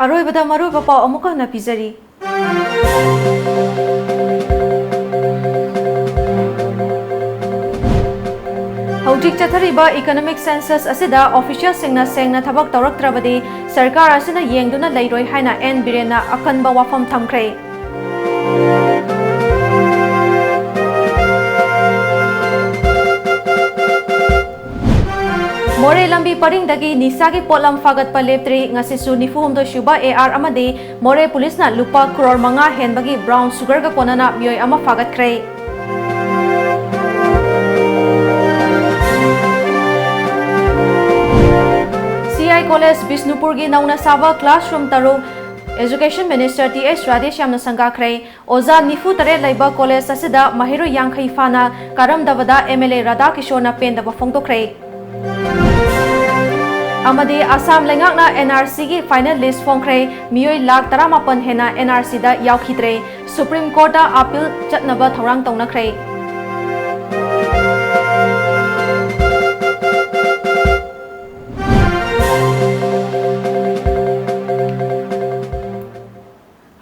ꯑꯔꯣꯏꯕꯗ ꯃꯔꯨꯑꯣꯏꯕ ꯄꯥꯎ ꯑꯃꯨꯛ ꯍꯟꯅ ꯄꯤꯖꯔꯤ꯫ ꯍꯧꯖꯤꯛ ꯆꯠꯊꯔꯤꯕ economic census ꯑꯁꯤꯗ officialꯁꯤꯡꯅ ꯁꯦꯡꯅ ꯊꯕꯛ ꯇꯧꯔꯛꯇ꯭ꯔꯕꯗꯤ ꯁꯔꯀꯥꯔ ꯑꯁꯤꯅ ꯌꯦꯡꯗꯨꯅ ꯂꯩꯔꯣꯏ ꯍꯥꯏꯅ ꯑꯦꯟ ꯕꯤꯔꯦꯟꯅ ꯑꯀꯟꯕ ꯋꯥꯐꯝ ꯊꯝꯈ꯭ꯔꯦ꯫ ꯃꯣꯔꯦ ꯂꯝꯕꯤ ꯄꯔꯤꯡꯗꯒꯤ ꯅꯤꯁꯥꯒꯤ ꯄꯣꯠꯂꯝ ꯐꯥꯒꯠꯄ ꯂꯦꯞꯇ꯭ꯔꯤ꯫ ꯉꯁꯤꯁꯨ ꯅꯤꯐꯨ ꯍꯨꯝꯗꯣꯏ ꯁꯨꯕ ꯑꯦ ꯑꯥꯔ ꯑꯃꯗꯤ ꯃꯣꯔꯦ ꯄꯨꯂꯤꯁꯅ ꯂꯨꯄꯥ ꯀ꯭ꯔꯣꯔ ꯃꯉꯥ ꯍꯦꯟꯕꯒꯤ brown sugarꯒ ꯀꯣꯟꯅꯅ ꯃꯤꯑꯣꯏ ꯑꯃ ꯐꯥꯒꯠꯈ꯭ꯔꯦ꯫ ꯁꯤ ꯑꯥꯏ ꯀꯣꯂꯦꯖ ꯕꯤꯁꯅꯨꯄꯨꯔꯒꯤ ꯅꯧꯅ ꯁꯥꯕ classroom ꯇꯔꯨꯛ Education Minister ꯇꯤ ꯑꯩꯆ ꯔꯥꯙꯦꯁ꯭ꯌꯥꯝꯅ ꯁꯪꯒꯥꯈ꯭ꯔꯦ꯫ ꯑꯣꯖꯥ ꯅꯤꯐꯨ ꯇꯔꯦꯠ ꯂꯩꯕ ꯀꯣꯂꯦꯖ ꯑꯁꯤꯗ ꯃꯍꯩꯔꯣꯏ ꯌꯥꯡꯈꯩ ꯐꯥꯅ ꯀꯥꯔꯝꯗꯕꯗ ꯑꯦꯝ ꯑꯦꯜ ꯑꯦ ꯔꯥꯙꯥꯀꯤꯁꯣꯔꯅ ꯄꯦꯟꯗꯕ ꯐꯣꯡꯗꯣꯛꯈ꯭ꯔꯦ꯫ ꯑꯃꯗꯤ ꯑꯁꯥꯝ ꯂꯩꯉꯥꯛꯅ ꯑꯦꯟ ꯑꯥꯔ ꯁꯤꯒꯤ final list ꯐꯣꯡꯈ꯭ꯔꯦ꯫ ꯃꯤꯑꯣꯏ ꯂꯥꯈ ꯇꯔꯥꯃꯥꯄꯟ ꯍꯦꯟꯅ ꯑꯦꯟ ꯑꯥꯔ ꯁꯤꯗ ꯌꯥꯎꯈꯤꯗ꯭ꯔꯦ꯫ Supreme Courtꯇ appeal ꯆꯠꯅꯕ ꯊꯧꯔꯥꯡ ꯇꯧꯅꯈ꯭ꯔꯦ꯫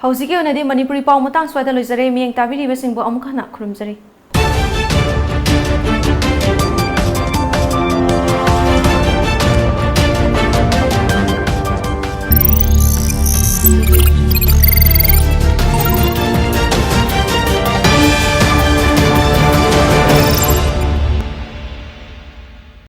ꯍꯧꯖꯤꯛꯀꯤ ꯑꯣꯏꯅꯗꯤ ꯃꯅꯤꯄꯨꯔꯤ ꯄꯥꯎ ꯃꯇꯥꯡ ꯁ꯭ꯋꯥꯏꯗ ꯂꯣꯏꯖꯔꯦ꯫ ꯃꯤꯠꯌꯦꯡ ꯇꯥꯕꯤꯔꯤꯕꯁꯤꯡꯕꯨ ꯑꯃꯨꯛ ꯍꯟꯅ ꯈꯨꯔꯨꯝꯖꯔꯤ꯫